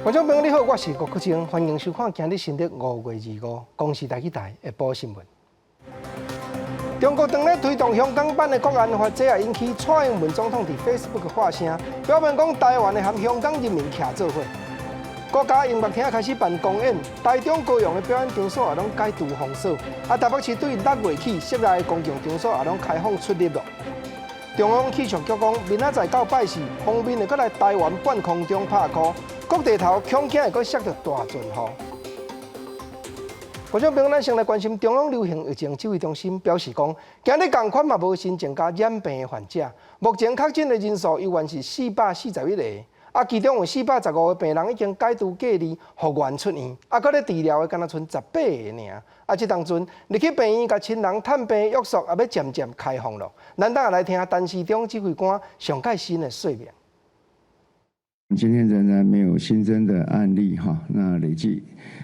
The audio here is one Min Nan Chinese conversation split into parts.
觀眾朋友你好，我是郭國清，歡迎收看今日新曆5月25公視台語台下晡新聞。中國當咧推動香港版的國安法，這也引起蔡英文總統佇 Facebook 發聲，表明講台灣會和香港人民徛做伙。國家音樂廳開始辦公演，台中高雄的表演場所也攏解除封鎖。啊，台北市對6月起，室內的公共場所也攏開放出入咯。中央氣象局講，明仔載到拜四，鋒面會閣來台灣半空中拍箍，各地頭恐驚會閣摔著大陣雨。觀眾朋友，咱先來關心中央流行疫情指揮中心表示講，今日仝款嘛無新增加染病的患者，目前確診的人數猶原是441個，啊，其中有415個病人已經解除隔離復原出院，啊，閣咧治療的敢若賰18個爾。啊，這當陣入去病院共親人探病約束也欲漸漸開放咯。咱等下來聽陳時中指揮官上蓋新的說明。今天仍然沒有新增的案例哈，那累計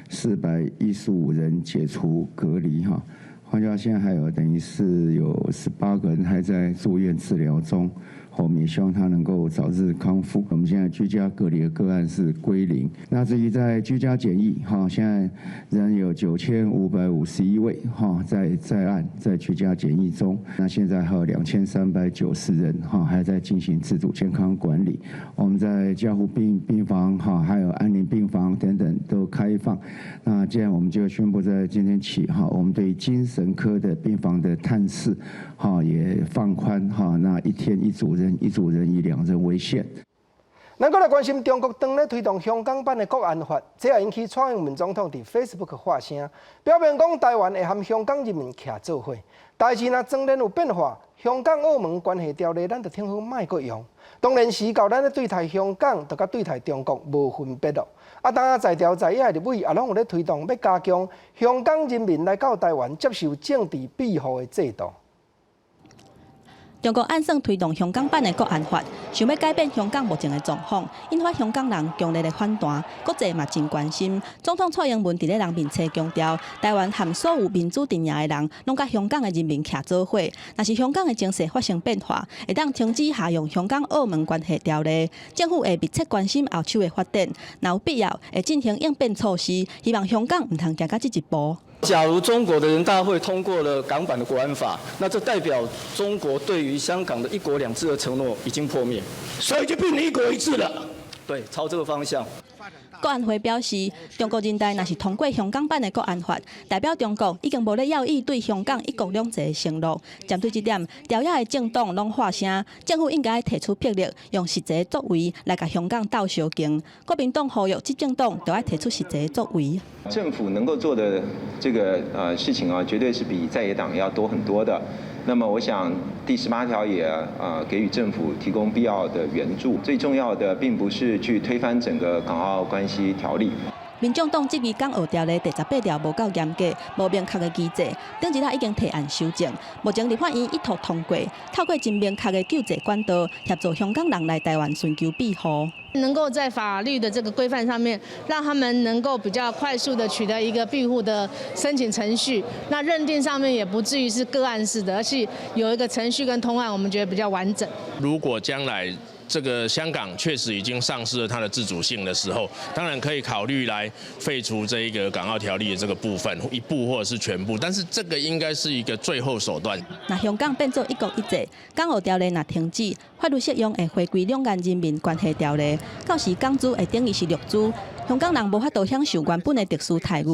415人解除隔離哈，換句話現在還有等於是有18個人還在住院治療中。我們也希望他能夠早日康復。我們現在居家隔離的個案是歸零。那至於在居家檢疫，哈，現在仍有9551位，哈，在案在居家檢疫中。那現在還有2390人，哈，還在進行自主健康管理。我們在加護病房，哈，還有安寧病房等等都開放。那這樣我們就宣布在今天起，哈，我們對精神科的病房的探視，哈，也放寬，哈，那一天一組人，一組人以兩人為限。咱閣來關心中國當咧推動香港版的國安法，這也引起蔡英文總統佇 Facebook 發聲，表明講台灣會和香港人民徛做伙。代誌若當然有變化，香港澳門關係條例咱就聽好莫閣用。當然時到咱咧對待香港，就佮對待中國無分別咯。啊，當下在朝在野的立委也攏有咧推動，欲加強香港人民來到台灣接受政治庇護的制度。中國按算推動香港版的國安法，想欲改變香港目前的狀況，引發香港人強烈的反彈。國際嘛真關心。總統蔡英文佇咧人民冊強調，台灣和所有民主陣營的人，攏佮香港的人民徛做伙。若是香港的情勢發生變化，會當停止適用香港澳門關係條例，政府會密切關心後手的發展，若有必要會進行應變措施，希望香港毋通行到這一步。假如中國的人大會通過了港版的國安法，那這代表中國對於香港的一國兩制的承諾已經破滅，所以就變成一國一制了。對，朝這個方向。國安會表示，中國人大若是通過香港版的國安法，代表中國已經無咧猶豫對香港一國兩制的承諾。針對這點，朝野的政黨攏發聲，政府應該提出魄力，用實際作為來共香港鬥相共。國民黨呼籲執政黨著愛提出實際作為。政府能夠做的這個事情啊，絕對是比在野黨要多很多的。那麼我想第18條也給予政府提供必要的援助。最重要的並不是去推翻整個港澳關係條例。民眾黨質疑港澳條例第18條無夠嚴格、無明確的機制，頂一下已經提案修正。目前立法院一讀通過，透過真明確的救濟管道，協助香港人來台灣尋求庇護。能夠在法律的這個規範上面，讓他們能夠比較快速的取得一個庇護的申請程序。那認定上面也不至於是個案式的，而是有一個程序跟通案，我們覺得比較完整。如果將來這個香港確實已經喪失了它的自主性的時候，當然可以考慮來廢除這一個港澳條例的這個部分，一部或者是全部，但是這個應該是一個最後手段。若香港變做一國一制，港澳條例若停止，法律適用會回歸兩岸人民關係條例，到時港資會等於是陸資，香港人無法度享受原本的特殊待遇。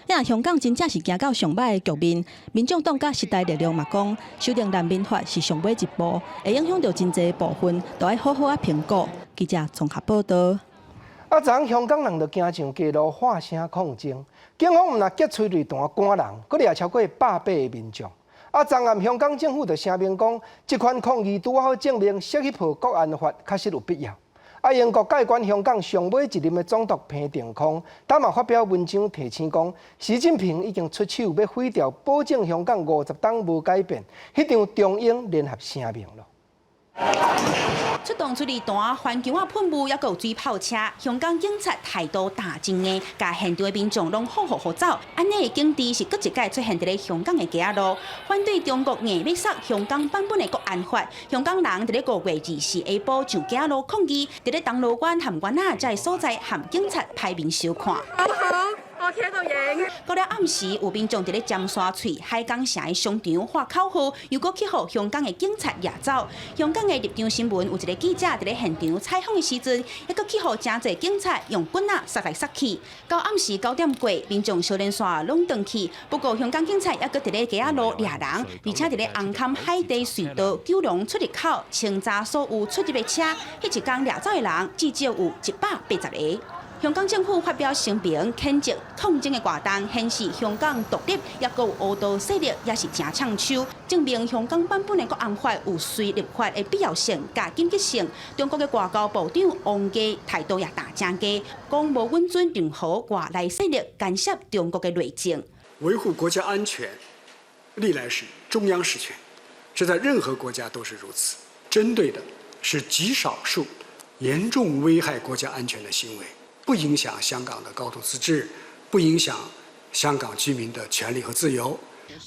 若香港真正是行到上䆀的局面，民眾黨佮時代力量嘛講，修訂難民法是上尾一步，會影響著真濟部分，都愛好好仔評估。記者綜合報道。啊，昨昏香港人就驚上街路喊聲抗爭，警方毋但擊催淚彈趕人，閣掠超過180個民眾。啊，昨暗香港政府就聲明講，這款抗議拄好證明釋彼部國安法確實有必要。啊，英國界管香港上尾一任的總督彭定康，今嘛發表文章提醒講，習近平已經出手欲毀掉保證香港50冬無改變彼張中英聯合聲明囉。出動催淚彈、番球仔噴霧，抑閣有水炮車。香港警察態度打真硬，共現場的民眾攏放予予走。按呢的景致是閣一擺出現佇咧香港的街仔路，反對中國硬欲殺香港版本的國安法。香港人佇咧5月24下晡上街仔路抗議，佇咧銅鑼灣和灣仔這个所在，和警察歹面相看。好好，我企喺度影。到了暗時，有民眾佇咧尖沙咀海港城的商場喊口號，又閣去予香港的警察掠走。香港的立場新聞有一個記者佇咧現場採訪的時陣，抑閣去予誠濟警察用棍仔捒來捒去。到暗時9點過，民眾小連紲攏轉去。不過香港警察抑閣佇咧街仔路掠人，而且佇咧紅磡海底隧道九龍出入口清查所有出入的車。彼一工掠走的人至少有180個。香港政府發表聲明，譴責抗爭的活動，顯示香港獨立抑閣有烏道勢力，也是誠搶手，證明香港版本的國安法有需立法的必要性佮緊急性。中國的外交部長王毅態度也打誠硬，講無允准任何外來勢力干涉中國的內政。維護國家安全，歷來是中央事權，這在任何國家都是如此。針對的是極少數嚴重危害國家安全的行為。不影響香港的高度自治，不影響香港居民的權利和自由。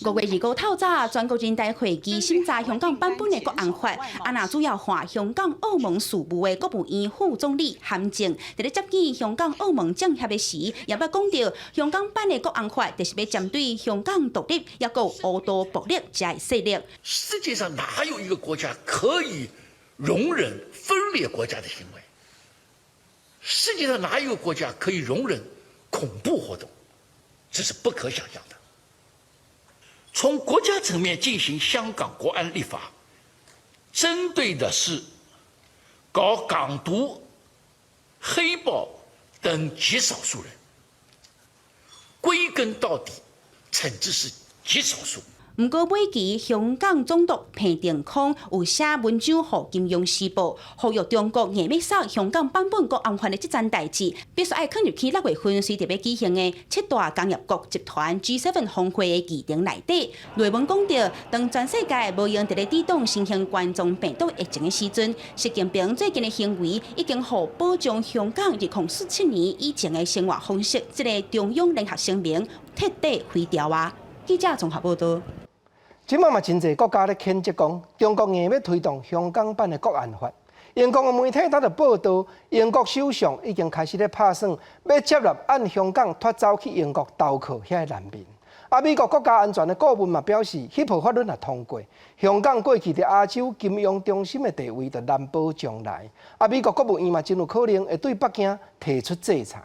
5月25透早，全國人大會議審查香港版本的國安法。啊，若主要看香港澳門事務的國務院副總理韓正，佇咧接見香港澳門政協的時，也捌講著香港版的國安法，就是欲針對香港獨立，抑閣有烏道暴力這个勢力。世界上哪有一個國家可以容忍分裂國家的行為？世界上哪有國家可以容忍恐怖活動？這是不可想象的。從國家層面進行香港國安立法，針對的是搞港獨、黑暴等極少數人，歸根到底，懲治是極少數。毋過尾期香港總督彭定康有寫文章予《金庸時報》，呼籲中國硬欲殺香港版本國安法的這樁代誌，必須愛囥入去6月份隨著欲舉行的七大工業國集團 G7 峰會的議程內底。內文講著，當全世界無閒佇咧抵擋新型冠狀病毒疫情的時陣，習近平最近的行為已經予保障香港2047年以前的生活方式，這个中英聯合聲明徹底毀掉啊！記者綜合報道。這擺嘛真濟國家咧譴責講，中國硬欲推動香港版的國安法。英國的媒體頭就報道，英國首相已經開始咧拍算，欲接納按香港脫走去英國投靠遐个難民。啊，美國國家安全的顧問嘛表示，彼部法律若通過，香港過去佇亞洲金融中心的地位就難保將來。啊，美國國務院嘛真有可能會對北京提出制裁。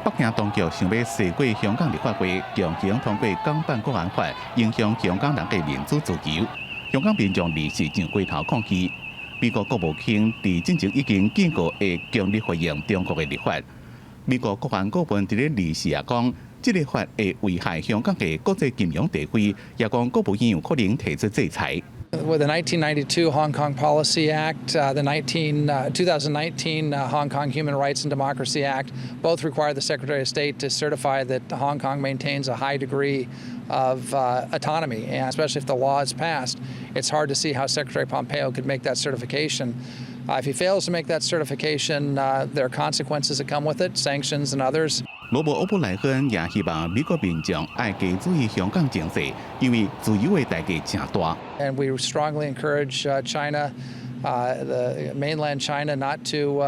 北京當局想欲踅過香港立法會，強行通過港版國安法，影響香港人的民主自由。香港民眾二四上街頭抗議。美國國務卿佇進前已經警告會強力回應中國的立法。美國國安顧問佇咧24也講，這个法會危害香港的國際金融地位，也講國務院有可能提出制裁。 With the 1992 Hong Kong Policy Act, the 2019 Hong Kong Human Rights and Democracy Act, both require the Secretary of State to certify that Hong Kong maintains a high degree of autonomy, and especially if the law is passed, it's hard to see how Secretary Pompeo could make that certification. If he fails to make that certification, there are consequences that come with it, sanctions and others. 羅伯歐布萊恩也希望美國民眾愛加注意香港情勢，因為自由的代價誠大。 And we strongly encourage China, the mainland China, not to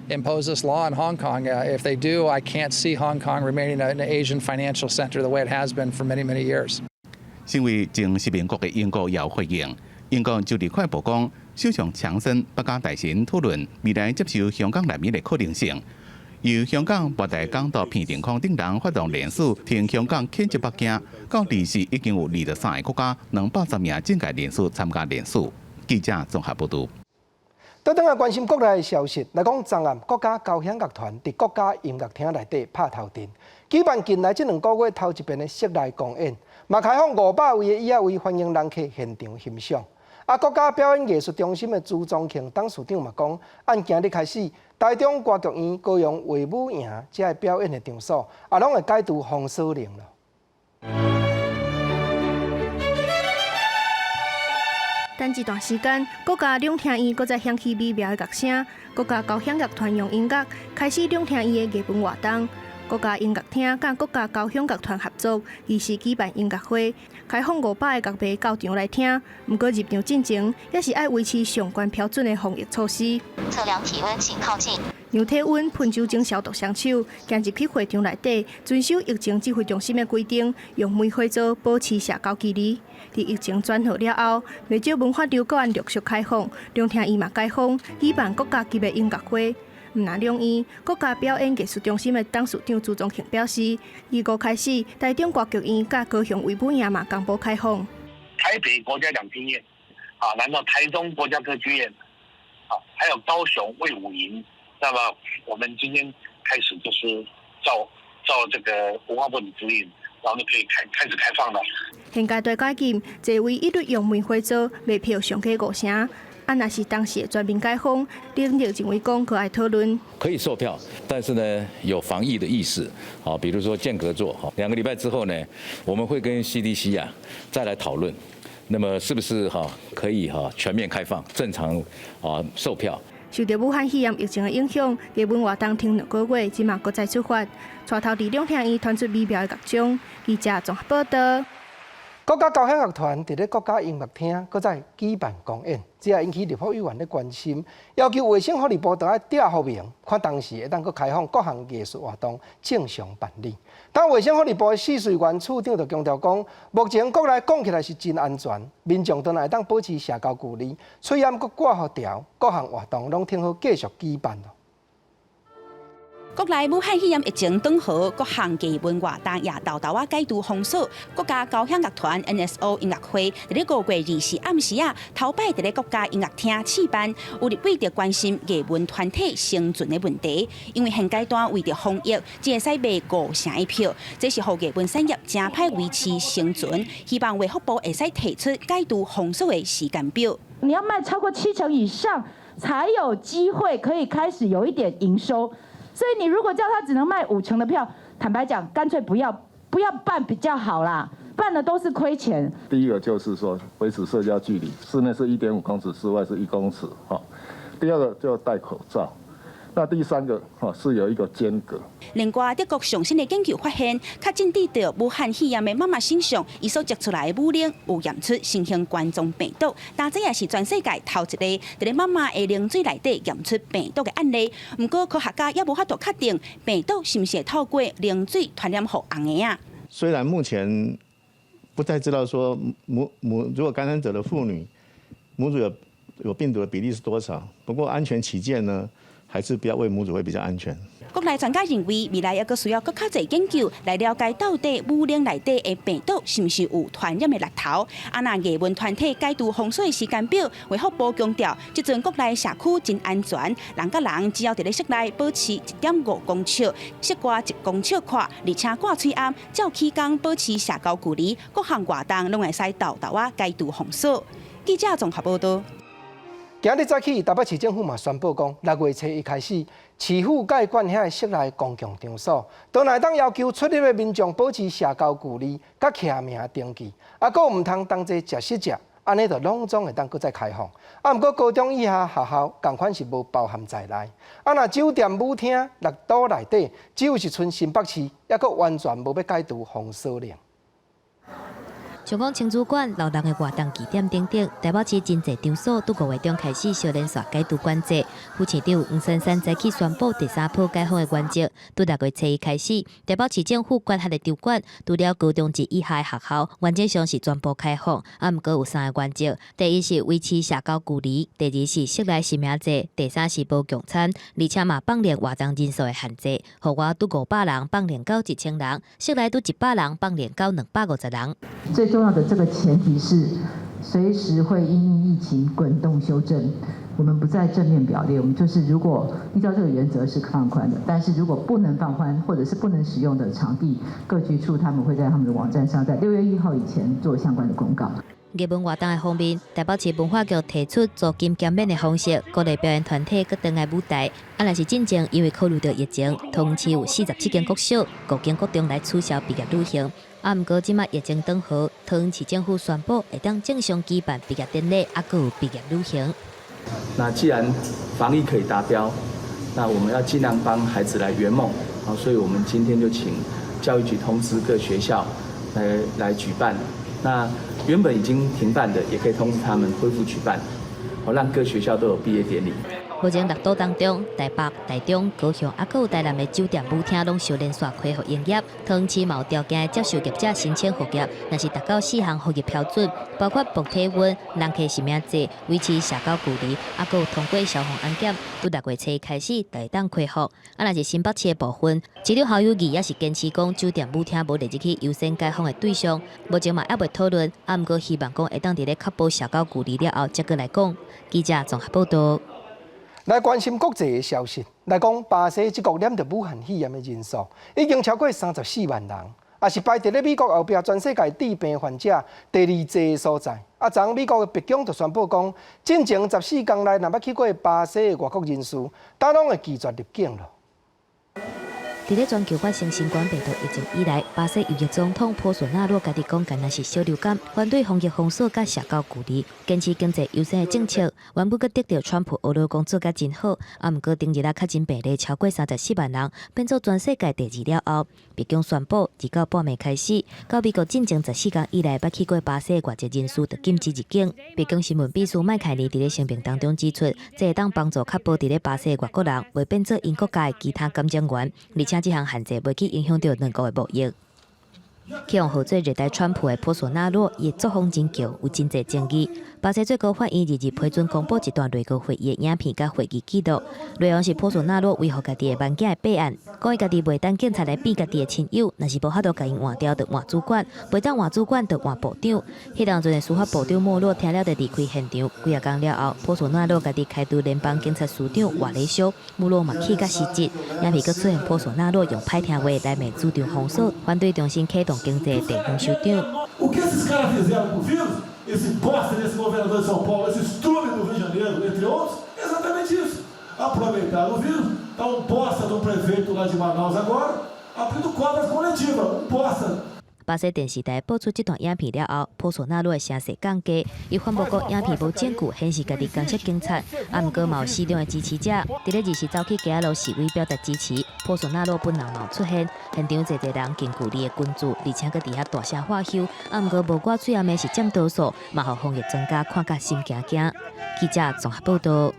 impose this law on Hong Kong. If they do, I can't see Hong Kong remaining an Asian financial center the way it has been for many, many years. 身為前殖民國的英國也有回應，英國就立快報講，首相強生欲佮大臣討論未來接受香港難民的可能性。由香港末代港督彭定康等人發動聯署，挺香港譴責北京。到24已經有23個國家210名政界人士參加聯署。記者綜合報導。倒轉來關心國內的消息，來講，昨暗國家交響樂團佇國家音樂廳內底拍頭陣，舉辦近來這2個月頭一遍的室內公演，嘛開放500位的椅仔位歡迎人客現場欣賞。啊，國家表演藝術中心的朱宗慶董事長嘛講，按今日開始，台中歌劇院、高雄衛武營這个表演的場所，也攏會解除封鎖令囉。等一段時間，國家兩廳院閣再響起美妙的樂聲，國家交響樂團用音樂開始兩廳院的藝文活動。國家音樂廳佮國家交響樂團合作，儀式舉辦音樂會，開放500個樂迷到場來聽。毋過入場進前，也是愛維持上懸標準的防疫措施。測量體溫，請靠近。量體溫、噴酒精消毒雙手，行入去會場內底，遵守疫情指揮中心的規定，用梅花座保持社交距離。佇疫情轉好了後，袂少文化場閣按陸續開放，兩廳院嘛解封，舉辦國家級的音樂會。毋但兩院，國家表演藝術中心的董事長朱宗慶表示，25開始，台中歌劇院佮高雄衛武營嘛同步開放。台北國家兩廳院，啊，然後台中國家歌劇院，啊，還有高雄衛武營。那麼我們今天開始就是照這個文化部的指引，然後就可以開始開放了。現階段解禁，座位一律用梅花座，賣票上加五成。啊，若是同時全面解封，李登認為講閣愛討論。可以售票，但是呢有防疫的意識，好，比如說間隔座，哈，2個禮拜之後呢，我們會跟 CDC 啊再來討論，那麼是不是哈可以哈全面開放，正常啊售票。受著武漢肺炎疫情的影響，藝文活動停2個月，這馬閣再出發。帶頭佇兩廳院傳出美妙的樂章，記者綜合報道。國家交響樂團佇咧國家音樂廳閣再舉辦公演，這也引起立法委員的關心，要求衛生福利部都愛調予明，看當時會當閣開放各項藝術活動正常辦理。但衛生福利部的試睡員處長就強調講，目前國內講起來是真安全，民眾當然會當保持社交距離，喙罨閣掛予牢，各項活動攏挺好繼續舉辦。國內武漢肺炎疫情轉好，各項藝文活動也沓沓仔解除封鎖。國家交響樂團 NSO 音樂會佇咧5月24暗時仔，頭擺佇咧國家音樂廳試辦，有立委就關心藝文團體生存的問題，因為現階段為著防疫，只會使賣五成的票，這是予藝文產業誠歹維持生存。希望衛福部會使提出解除封鎖的時間表。你要賣超過七成以上，才有機會可以開始有一點營收。所以你如果叫他只能賣五成的票，坦白講，乾脆不要辦比較好啦，辦的都是虧錢。第一個就是說維持社交距離，室內是1.5公尺，室外是1公尺，哈。第二個就戴口罩。那第三個哈是有一個間隔。另外，德國上新的研究發現，確診得著武漢肺炎的媽媽身上，伊所擠出來的母奶有驗出新型冠狀病毒，但這也是全世界頭一個佇咧媽媽的奶水內底驗出病毒的案例。毋過科學家猶無法度確定病毒是毋是會透過奶水傳染予甕嬰仔。雖然目前不太知道說母如果感染者的婦女母乳有病毒的比例是多少，不過安全起見呢，還是不要餵母乳會比較安全。國內專家認為，未來猶閣需要閣較濟研究來了解到底母奶內底的病毒是毋是有傳染的來頭。啊，若藝文團體解除封鎖的時間表，衛福部強調，這陣國內社區真安全，人佮人只要佇咧室內保持1.5公尺，室外1公尺闊，而且掛喙罨，照起工保持社交距離，各項活動攏會使沓沓仔解除封鎖。記者綜合報道。今日早起，台北市政府嘛宣布講，6月初一開始，市府會管遐室內公共場所，都會當要求出入的民眾保持社交距離，佮簽名登記，啊，閣毋通同齊食食食，按呢就攏總會當閣再開放。啊，毋過高中以下學校仝款是無包含在內。啊，若酒店、舞廳、綠島內底，只有是賰新北市，猶閣完全無欲解除封鎖令。像講青主館、老人的活動地點等等，台北市真濟場所對5月中開始小連續解除管制。副市長黃珊珊早起宣布第三波解封的原則，對6月初一開始，台北市政府管轄的場館，除了高中級以下的學校，原則上是全部開放。啊，毋過有三个原則：第一是維持社交距離；第二是室內實名制；第三是無共餐。而且嘛放寬活動人數的限制，戶外對500人放寬到1000人，室內對100人放寬到250人。最重要的這個前提是，隨時會因應疫情滾動修正。我我們不再正面表列，我們就是如果依照這個原則是放寬的，但是如果不能放寬或者是不能使用的場地，各局處他們會在他們的網站上，在6月1號以前做相關的公告。藝文活動的方面，台北市文化局提出租金減免的方式，鼓勵表演團體閣轉來舞台。啊，若是進前因為考慮到疫情，桃園市有47間國小、5間國中來取消畢業旅行。啊，毋過這馬疫情轉好，桃園市政府宣布會當正常舉辦畢業典禮，啊，閣有畢業旅行。那既然防疫可以達標，那我們要盡量幫孩子來圓夢啊，所以我們今天就請教育局通知各學校來舉辦。那原本已經停辦的，也可以通知他們恢復舉辦，好讓各學校都有畢業典禮。目前六都當中，台北、台中、高雄，啊，閣有台南的酒店、舞廳攏小連續恢復營業。桃園市嘛有條件接受業者申請復業，若是達到四項復業標準，包括爆體溫、人客實名制、維持社交距離，啊，閣有通過消防安檢，對6月初開始就會當恢復。啊，若是新北市的部分，市長侯友宜也是堅持講酒店、舞廳無列入去優先解封的對象，目前嘛猶未討論，啊，毋過希望講會當佇咧確保社交距離了後，才閣來講。記者綜合報道。來關心國際的消息，來講巴西這國染著武漢肺炎的人數已經超過34萬人，也是排佇咧美國後壁全世界致病患者第二濟的所在。啊，昨昏美國的白宮就宣布講，進前14天內若捌去過巴西的外國人士，統攏會拒絕入境囉。佇咧全球發生新冠病毒疫情以來，巴西右翼總統波索納洛家己講，敢若是小流感，反對防疫封鎖佮社交距離，堅持經濟優先的政策。原本閣得著川普呵咾講做甲真好，啊，毋過頂日仔確診病例超過34萬人，變做全世界第二了後，白宮宣布，自到半暝開始，到美國進前14天以來捌去過巴西的外籍人士，就禁止入境。白宮新聞秘書麥凱尼佇咧聲明當中指出，這會當幫助確保佇咧巴西的外國人袂變做𪜶國家的其他感染源，而且這項限制袂去影響著兩國的貿易。去予號做熱帶川普的波索納洛，伊的作風真強，有真濟爭議。巴西最高法院2日批准公布一段內閣會議的影片佮會議記錄，內容是波索納洛維護家己的萬囝的弊案，講伊家己袂等警察來變家己的親友，若是無法度共𪜶換掉，就換主管；袂當換主管，就換部長。彼當陣的司法部長莫洛聽了就離開現場。幾仔工了後，波索納洛家己開除聯邦警察司長瓦雷修，莫洛嘛氣甲辭職。影片閣出現波索納洛用歹聽話來罵主張封鎖，反對重新啟動經濟的地方首長。 O que esses caras fizeram com o vírus, esse bosta desse governador de São Paulo, esse estrume do Rio de Janeiro, entre outros, é exatamente isso. Aproveitaram o vírus, tá um bosta do prefeito lá de Manaus agora, abrindo cobras coletiva, um bosta. 巴西電視台播出這段影片了後，波索納洛的聲勢降低，伊反駁講影片無證據顯示家己干涉警察，啊，毋過嘛有市長的支持者，佇咧20走去街仔路示威表達支持。波索納洛本人嘛有出現，現場濟濟人近距離的關注，而且閣佇遐大聲喝唏，啊，毋過無掛喙罨的是佔多數，嘛予防疫專家看甲心驚驚。記者綜合報道。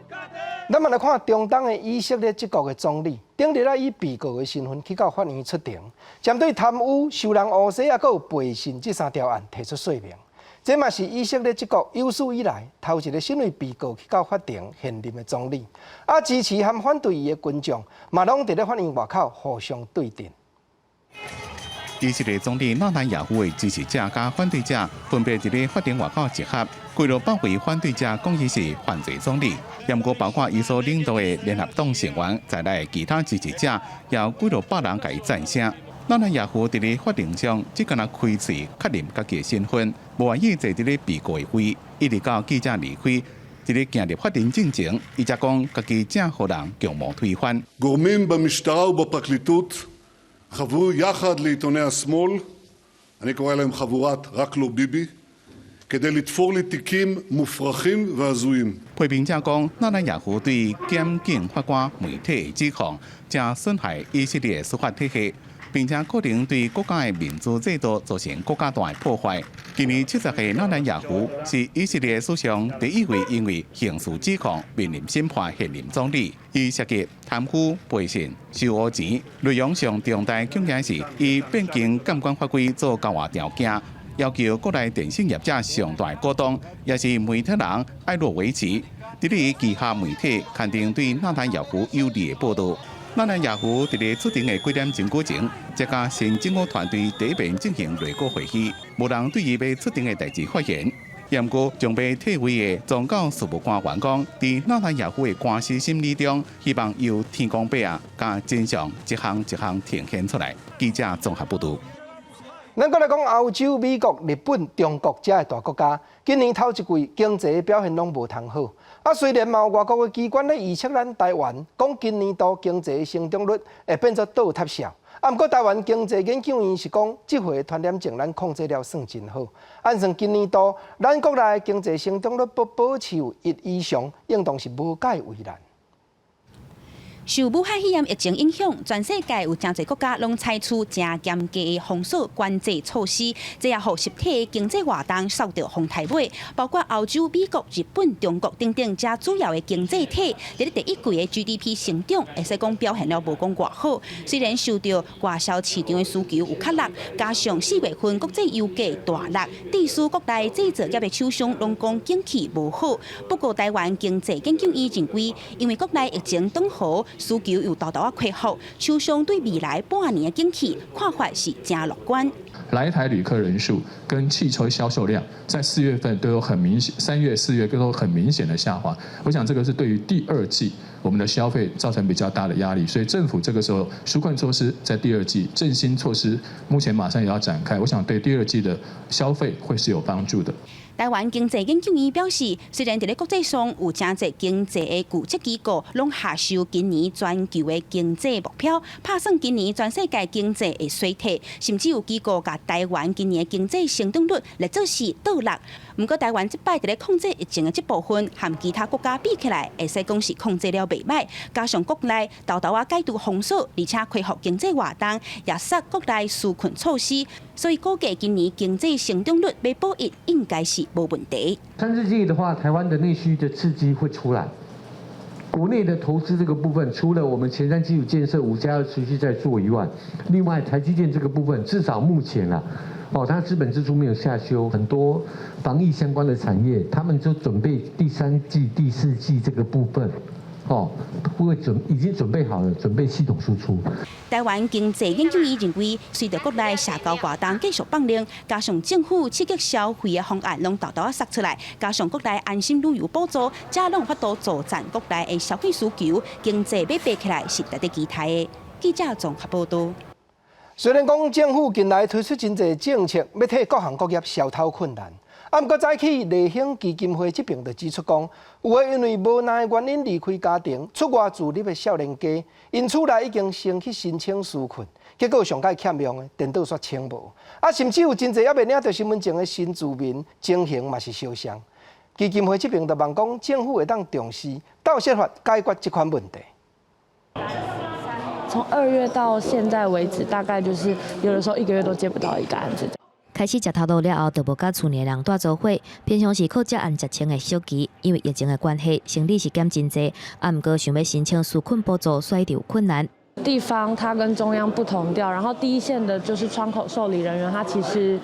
咱嘛來看中東的以色列這國的總理，頂日仔以被告的身份去到法院出庭，針對貪污、收人烏紗，抑閣有背信這三條案提出說明。這嘛是以色列這國有史以來頭一个身為被告去到法庭現任的總理。啊，支持和反對伊的群眾嘛，攏佇咧法院外口互相對陣。以色列總理納坦雅胡的支持者佮反對者分別佇咧法庭外口集合，幾落百位反對者講伊是犯罪總理，也毋過包括伊所領導的聯合黨成員在內其他支持者，也有幾落百人共伊讚聲。納坦雅胡佇咧法庭上只干焦開喙確認家己的身份，無願意坐佇咧被告的位，一直到記者離開，佇咧行入法庭進前，伊才講家己正予人強謀推翻。 גורמים במשטרה ובפרקליטות חברו יחד לעיתוני השמאל, אני קורא להם חבורת רק לא ביבי, כדי לתפור לי תיקים מופרכים והזויים. 批評者講，納坦雅胡對檢警、法官、媒體的指控，正損害以色列司法體系，並且可能對國家的民主制度造成閣較大的破壞。今年70歲納坦雅胡是以色列史上第一位因為刑事指控面臨審判現任總理。伊涉及貪污、背信、收烏錢，內容上重大恐驚是，伊變更監管法規做交換條件，要求國內電信業者上大股東，也是媒體人艾洛維奇，佇咧旗下媒體刊登對納坦雅胡有利的報導。納坦雅胡佇咧出庭的幾點鐘之前，才佮新政府團隊第一遍進行內閣會議，無人對伊欲出庭的代誌發言。毋過將欲退位的宗教事務官員講，佇納坦雅胡的官司審理中，希望由天公伯啊，共真相一項一項呈現出來。記者綜合報導。咱閣來講歐洲、美國、日本、中國遮的大國家，今年頭一季經濟表現攏無通好。啊，雖然嘛有外國的機關咧預測咱台灣，講今年度經濟成長率會變做倒塌數。啊，毋過台灣經濟研究院是講，這回傳染症咱控制了算真好。按算今年度咱國內經濟成長率欲保持有一以上，應當是無介為難。受武漢肺炎疫情影響，全世界有誠濟國家攏採取誠嚴格的封鎖管制措施，這也予實體經濟活動受著風颱尾。包括歐洲、美國、日本、中國等等遮主要的經濟體，佇咧第一季的 GDP 成長，會使講表現了無講偌好。雖然受著外銷市場的需求有較落，加上4月份國際油價大落，致使國內製造業的廠商攏講景氣無好。不過台灣經濟研究院認為，因為國內疫情轉好，需求又沓沓仔恢復，廠商對未來半年的景氣看法是誠樂觀。來台旅客人數跟汽車銷售量在4月份都有很明顯，3月、4月都有很明顯的下滑。我想這個是對於第二季我們的消費造成比較大的壓力，所以政府這個時候紓困措施在第二季振興措施目前馬上也要展開，我想對第二季的消費會是有幫助的。台灣經濟研究院表示，雖然佇咧國際上有誠濟經濟的預測機構攏下修今年全球的經濟目標，拍算今年全世界經濟會衰退，甚至有機構共台灣今年的經濟成長率列做是倒落。毋過台灣這擺佇咧控制疫情的這部分，和其他國家比起來，會使講是控制了袂䆀。加上國內沓沓仔解除封鎖，而且恢復經濟活動，也殺國內紓困措施，所以估計今年經濟成長率欲保一，應該是無問題。三四季的話，台灣的內需的刺激會出來，國內的投資這個部分，除了我們前瞻基礎建設5+2持續在做以外，另外台積電這個部分，至少目前啊，哦，它資本支出沒有下修，很多防疫相關的產業，他們就準備第三季、第四季這個部分。哦，會準已經準備好了，準備系統輸出。台灣經濟研究院認為，隨著國內社交活動繼續放寬，加上政府刺激消費的方案攏沓沓仔釋出來，加上國內安心旅遊補助，遮攏有法度助振國內的消費需求，經濟欲爬起來是值得期待的。記者綜合報導。雖然講政府近來推出真濟政策，欲替各行各業消頭困難。啊，毋過早起麗興基金會這爿就指出講，有的因為無奈原因離開家庭，出外自立的少年家，𪜶厝內已經先去申請紓困，結果上蓋欠用的，顛倒煞清無。啊，甚至有真濟猶未領著身份證的新住民，情形嘛是相像。基金會這爿就望講，政府會當重視，鬥設法解決這款問題。從2月到現在為止，大概就是有的時候一個月都接不到一個案子。開始食頭路了後，就無佮厝內人蹛做伙，平常時靠接案結清的小琪，因為疫情的關係，生理是減真濟，啊，毋過想欲申請紓困補助，煞有困難。地方它跟中央不同調，然後第一線的就是窗口受理人員，他其實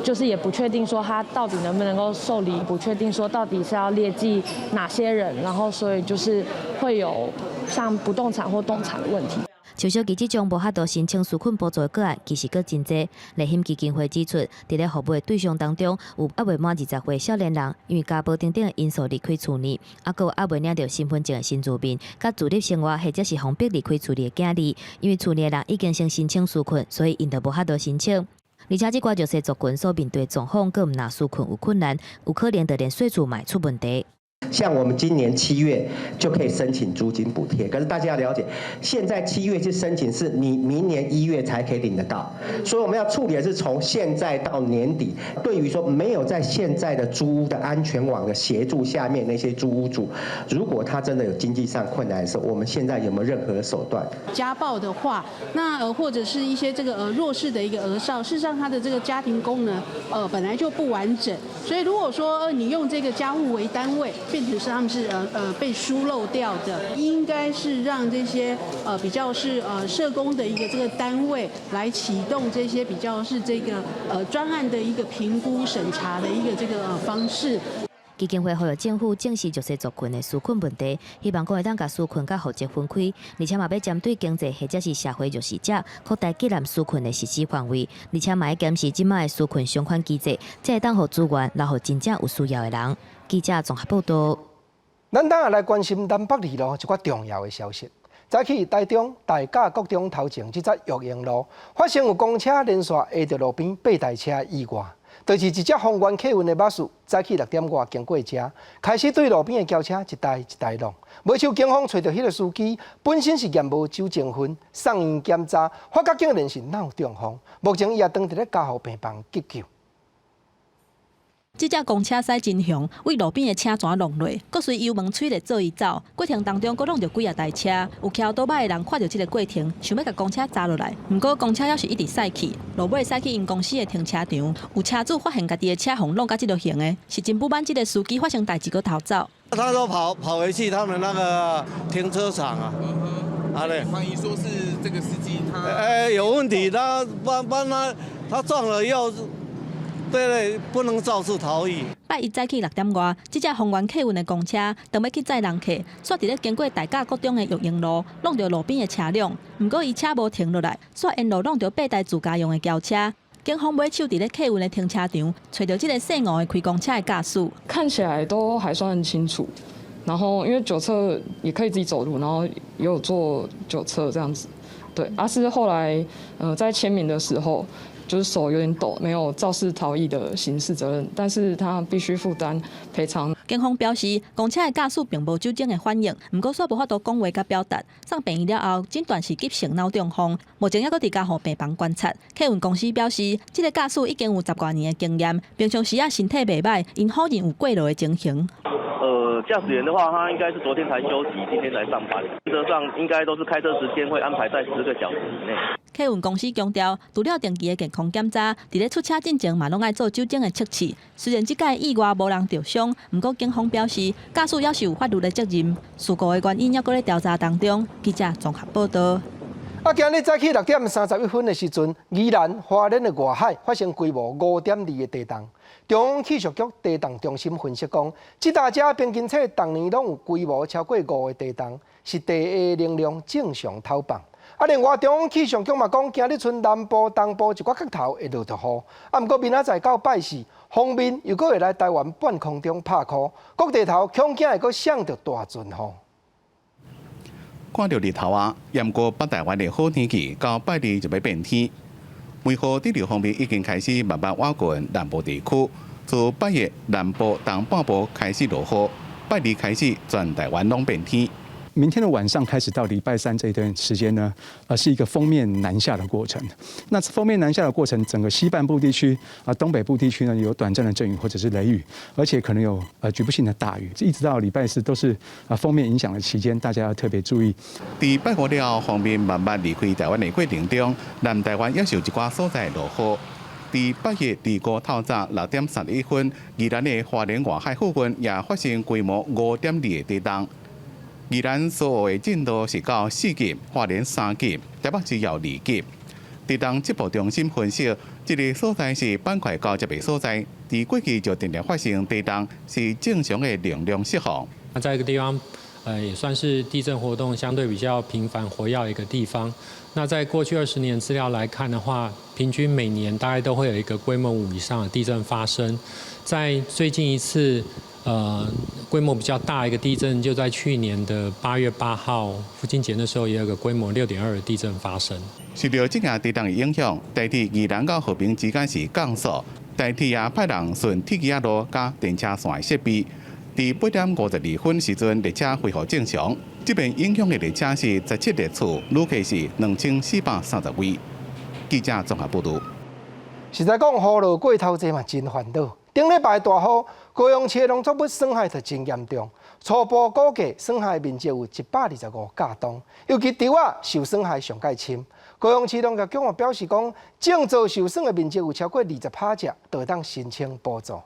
就是也不確定說他到底能不能夠受理，不確定說到底是要列記哪些人，然後所以就是會有像不動產或動產的問題。像小琪這種無法度申請紓困補助的個案，其實閣真濟。麗興基金會指出，佇咧服務的對象當中，有猶未滿20歲少年人，因為家暴等等的因素離開厝內，啊，閣有猶未領著身份證的新住民，佮自立生活或者是予逼離開厝裡的囝兒，因為厝內的人已經先申請紓困，所以𪜶就無法度申請。而且這寡弱勢族群所面對的狀況，閣毋若紓困有困難，有可能就連稅厝嘛會出問題。像我們今年7月就可以申請租金補貼，可是大家要了解，現在7月去申請，是你明年1月才可以領得到，所以我們要處理的是從現在到年底，對於說沒有在現在的租屋的安全網的協助下面那些租屋主，如果他真的有經濟上困難的時候，我們現在有沒有任何的手段？家暴的話，那或者是一些這個弱勢的一個兒少，事實上他的這個家庭功能本來就不完整，所以如果說你用這個家戶為單位，變成是他們是被疏漏掉的，應該是讓這些比較是社工的一個這個單位來啟動這些比較是這個專案的一個評估審查的一個這個方式。基金會呼籲政府正視弱勢族群的紓困問題，希望講會當共紓困佮福祉分開，而且嘛欲針對經濟或者是社會弱勢者，擴大給予紓困的實施範圍，而且嘛欲檢視這擺的紓困償還機制，才會當予資源留予真正有需要的人。記者綜合報道。咱等下來關心南北二路一寡重要的消息。早起台中大甲國中頭前這節育英路發生有公車連續挨著路邊八台車意外，就是一隻豐原客運的巴士，早起6點外經過遮，開始對路邊的轎車一台一台挵。無想警方揣著彼个司機本身是驗無酒精薰，送院檢查，發覺竟然是腦中風，目前伊也當佇咧加護病房急救。這隻公車駛真雄，對路邊的車全挵落，閣隨油門催咧做伊走。過程當中，閣挵著幾仔台車。有騎歐多擺的人看著這个過程，想欲共公車閘落來，毋過公車猶是一直駛去，路尾駛去𪜶公司的停車場。有車主發現家己的車予挵甲這落形的，是真不滿這个司機發生代誌閣逃走。他都跑跑回去他們那個停車場啊。啊對。懷疑說是這個司機他。有問題，他幫幫他，他撞了以後。對對，不能肇事逃逸。拜一早起6點外，這隻豐原客運的公車當欲去載人客，煞佇咧經過大甲國中的育英路，挵著路邊的車輛。毋過伊車無停落來，煞沿路挵著八台自家用的轎車。警方尾手佇咧客運的停車場，揣著這个姓吳的開公車的駕駛。看起來都還算清楚，然後因為酒測也可以自己走路，然後也有做酒測這樣子。對，啊是後來，在簽名的時候。就是手有點抖，沒有肇事逃逸的刑事責任，但是他必須負擔賠償。警方表示，公車的駕駛並無酒精的反應，毋過煞無法度講話佮表達。送病院了後，診斷是急性腦中風，目前猶閣佇加護病房觀察。客運公司表示，這个駕駛已經有十外年的經驗，平常時啊身體袂䆀，𪜶否認有過勞的情形。駕駛員的話，他應該是昨天才休息，今天來上班。原則上應該都是開車時間會安排在10個小時以內。客運公司強調，除了定期的健康檢查，佇咧出車進前嘛攏愛做酒精的測試。雖然這擺意外無人著傷，毋過警方表示，駕駛猶是有法律的責任。事故的原因猶閣咧調查當中。記者綜合報道。啊，今日早起6點31分的時陣，宜蘭花蓮的外海發生規模5.2的地動。中央氣象局地動中心分析講，這搭遮平均說逐年攏有規模超過5的地動，是地下能量正常投放。啊，另外中央氣象局嘛講，今日賰南部、東部一寡角頭會落著雨。啊，毋過明仔載到拜四，鋒面又閣會來台灣半空中拍箍，各地頭恐驚會閣摔著大陣雨。看著日頭啊，毋過北台灣的好天氣，到拜二就欲變天。梅雨對流鋒面已經開始慢慢倚近南部地區，自拜一南部東半部開始落雨，拜二開始全台灣攏變天。明天的晚上開始到禮拜三這一段時間呢，是一個鋒面南下的過程。那鋒面南下的過程，整個西半部地區啊、東北部地區呢，有短暫的陣雨或者是雷雨，而且可能有局部性的大雨。一直到禮拜四都是啊鋒面影響的期間，大家要特別注意。佇拜五了後，鋒面慢慢離開台灣的過程中，南台灣也是有一寡所在落雨。佇拜一二五透早6點31分，宜蘭的花蓮外海附近也發生規模5.2的地動。宜蘭蘇澳的震度是到4級，花蓮3級，台北市有2級。地動測報中心分析，這个所在是板塊交接的所在，佇過去就定定發生地動，是正常的能量釋放。那在一個地方，也算是地震活動相對比較頻繁、活躍一個地方。那在過去20年資料來看的話，平均每年大概都會有一個規模5以上的地震發生。在最近一次，規模比較大一個地震，就在去年的8月8號父親節的時候，也有個規模6.2的地震發生。受著這個地動的影響，台鐵宜蘭到和平之間是降速，台鐵也派人巡鐵枝仔路佮電車線的設備。佇8點52分時陣，列車恢復正常。這遍影響的列車是17列次，旅客是2430位。記者綜合報導。實在講，雨落過頭濟嘛，真煩惱。頂禮拜大雨，高雄市農作物損害就真嚴重。初步估計損害面積有125甲噸，尤其稻仔受損害上蓋深。高雄市農業局嘛表示講，種作受損的面積有超過20趴者，就會當申請補助。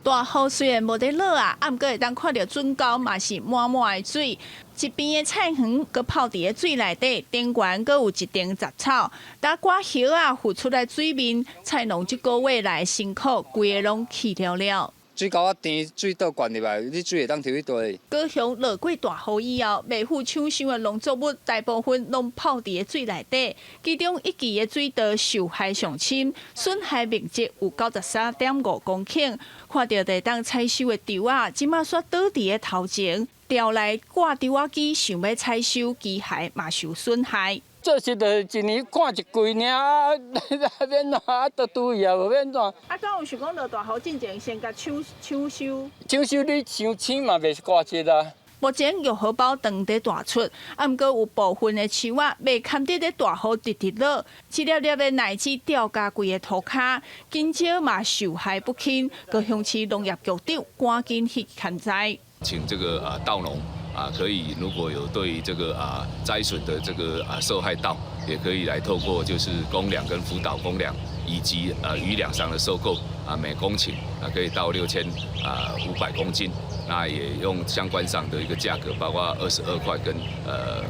大雨雖然無佇落啊，啊，毋過會當看著圳溝嘛是滿滿的水，一邊的菜園閣泡佇咧水內底，頂懸閣有一層雜草，焦割葉仔浮出來水面，菜農這個月來辛苦，規个攏去了了。水溝仔甜，水倒灌入來，你水會當抽去佗。高雄落過大雨以後，麥富搶收的農作物大部分攏泡佇个水內底，其中一期的水稻受害上深，損害面積有93.5公頃。看著會當採收的稻仔，這馬煞倒佇个頭前，調來掛稻仔機，想欲採收，機械嘛受損害。這是就一年看一季爾，啊，欲按怎啊，都拄伊啊，無欲按怎。啊，敢有想講落大雨進前先共搶搶收？搶收你傷青嘛，袂掛質啊。目前玉荷包當佇大出，啊，毋過有部分的樹仔袂堪得咧大雨直直落，一粒粒的奶子掉共規个塗跤，香蕉嘛受害不輕。高雄市農業局長趕緊去勘災，請這個啊稻農啊，可以如果有對這個啊災損的這個啊受害稻，也可以來透過就是公糧跟輔導公糧以及餘糧上的收購啊，每公頃啊可以到6500公斤。那也用相關上的一個價格，包括22塊跟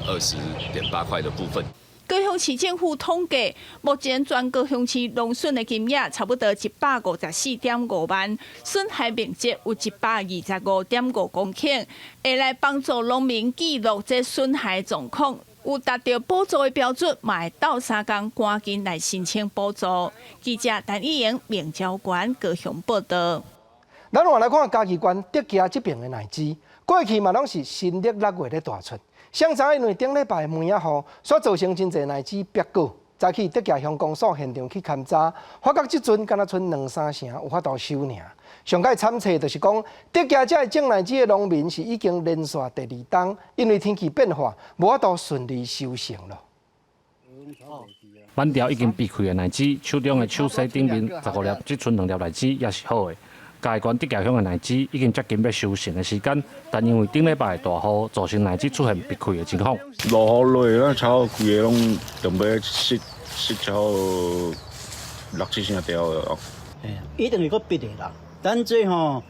20.8塊的部分。高雄市政府統計，目前全高雄市農損的金額差不多154.5萬，損害面積有125.5公頃，會來幫助農民記錄這損害狀況，有達到補助的標準，嘛會鬥相共趕緊來申請補助。記者陳義瑩、明昭館高雄報道。咱換來看嘉義縣德夯這爿的奶芷，過去嘛攏是新曆六月咧大出，啥知因為頂禮拜的梅仔雨，所造成真濟奶芷癟果。早起德夯鄉公所現場去勘查，發覺這陣敢若賰兩三成有法度收爾。上蓋慘冊就是講，德夯這个種奶芷的農民是已經連續第二冬，因為天氣變化，無法度順利收成咯。挽條已經閉開的奶芷，手中的手勢頂面15粒，只賰兩粒奶芷也是好的。嘉義縣德夯鄉的奶芷已經接近欲收成的時間，但因為頂禮拜的大雨，造成奶芷出現閉開的情況。落雨落，咱差不多規个攏準備失失超六七成掉了。一定會閣閉的啦。咱這吼，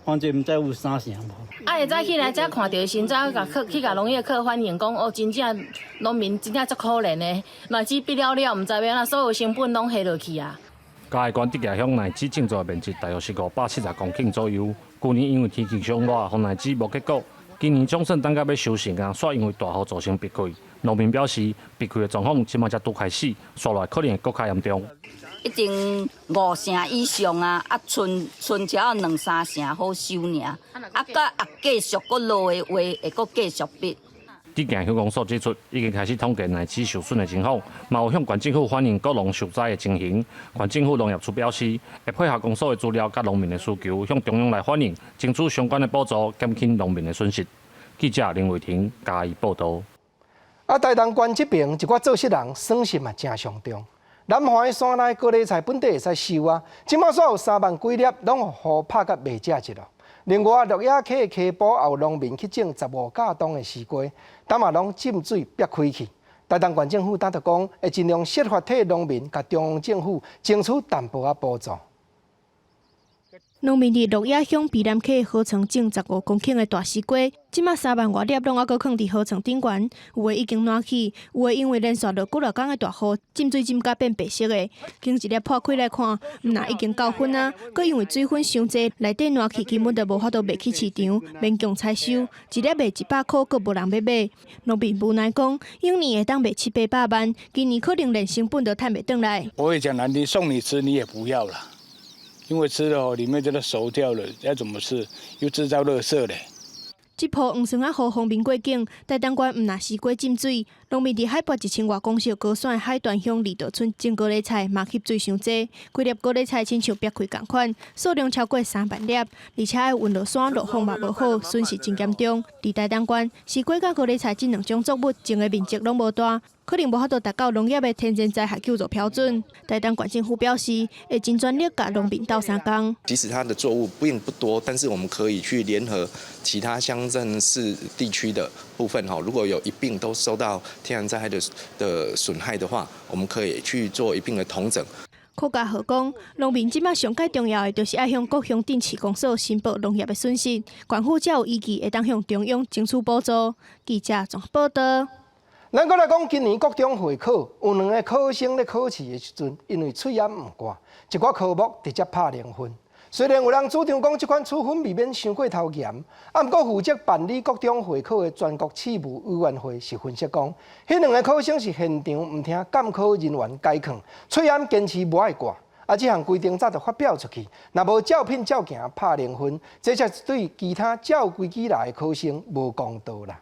反正毋知有三成無。啊，會早起來遮看著時，才共去去共農業科反映講，哦，真正農民真正足可憐的，奶芷閉了了，毋知欲按怎，所有成本攏下落去啊。嘉義縣德夯鄉奶芷種植的面積大約是570公頃左右。舊年因為天氣傷熱，予奶芷無結果。今年總算等到欲收成啊，煞因為大雨造成閉開。農民表示，閉開的狀況這馬才拄開始，紲落來可能會閣較嚴重。已經五成以上啊，啊，賰賰才兩三成好收爾，啊，閣啊繼續閣落的話，會閣繼續閉。德夯鄉公所指出，已經開始統計奶芷受損的情況，嘛有向縣政府反映果農受災的情形。縣政府農業處表示，會配合公所的資料佮農民的需求，向中央來反映，爭取相關的補助，減輕農民的損失。記者林偉霆嘉義報導。啊，台東縣這爿一寡做穡人損失嘛誠傷重。南橫的山內高麗菜本底會使收啊，這馬煞有3萬幾粒，攏予雨拍甲袂食一咯。另外，鹿野溪的溪埔也有農民去種15甲檔的絲瓜，但嘛攏浸水癟開去。台東縣政府當就講，會盡量設法替農民共中央政府爭取淡薄仔補助。農民佇鹿野鄉卑南溪河床種15公頃的大絲瓜，這馬3萬外粒攏猶閣囥佇河床頂懸，有的已經爛去，有的因為連續落幾若工的大雨，浸水浸甲變白色的。經一粒破開來看，毋但已經夠粉啊，閣因為水分傷濟，內底爛去根本就無法度賣去市場，勉強採收，一粒賣100箍，閣無人欲買。農民無奈講，往年會當賣七八百萬，今年可能連成本都趁袂轉來。我會講難聽，送你吃你也不要啦。因為吃了裡面這都熟掉了，要怎麼吃？又製造垃圾咧。這波黃酸仔雨鋒面過境，台東縣毋但絲瓜浸水，農民佇海拔1000外公尺高山的海端鄉二道村種高麗菜，嘛吸水傷濟，規粒高麗菜親像癟開仝款，數量超過3萬粒，而且愛運落山路況嘛無好，損失真嚴重。佇台東縣，絲瓜佮高麗菜這兩種作物種的面積攏無大，可能無法度達到農業的天然災害救助標準。台東縣政府表示，會盡全力共農民鬥相共。即使它的作物並不多，但是我們可以去聯合其他鄉鎮市地區的部分哈，如果有一併都受到天然災害的損害的話，我們可以去做一併的統整。柯家和講，農民這馬上蓋重要的，就是愛向各鄉鎮市公所申報農業的損失，縣府才有依據會當向中央爭取補助。記者綜合報道。咱閣來講，今年國中會考有兩个考生咧考試的時陣，因為喙罨毋過，一寡科目直接拍零分。雖然有人主張講這款處分未免傷過頭嚴，啊，毋過負責辦理國中會考的全國試務委員會是分析講，彼兩个考生是現場毋聽監考人員解勸，喙罨堅持無愛掛。啊，這項規定早就發表出去，若無照片照行拍零分，這才是對其他照規矩來的考生無公道啦。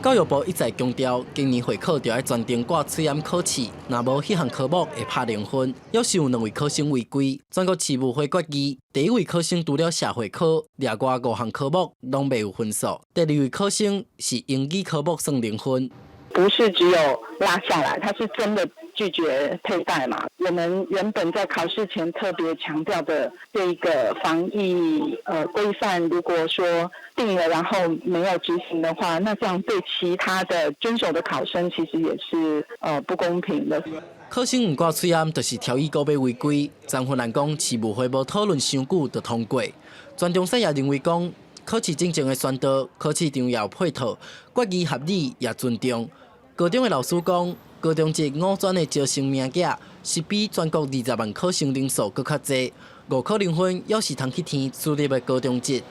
教育部一再強調，今年會考就愛全程掛喙罨考試，若無彼項科目會拍零分。猶是有兩位考生違規，全國試務會決議，第一位考生除了社會科，另外五項科目攏袂有分數。第二位考生是英語科目算零分。不是只有拉下來，他是真的拒絕佩戴嘛？我們原本在考試前特別強調的這一個防疫規範，如果說定了然後沒有執行的話，那這樣對其他的遵守的考生其實也是不公平的。考生毋掛喙罨，就是挑伊閣欲違規。張芬蘭講，試務會無討論傷久就通過。全中賽也認為講，考試進前的宣導，考試場也有配套，決議合理也尊重。高中的老師講，高中職五專的招生名額是比全國20萬考生人數閣較濟，五考零分猶是通去填私立的高中職。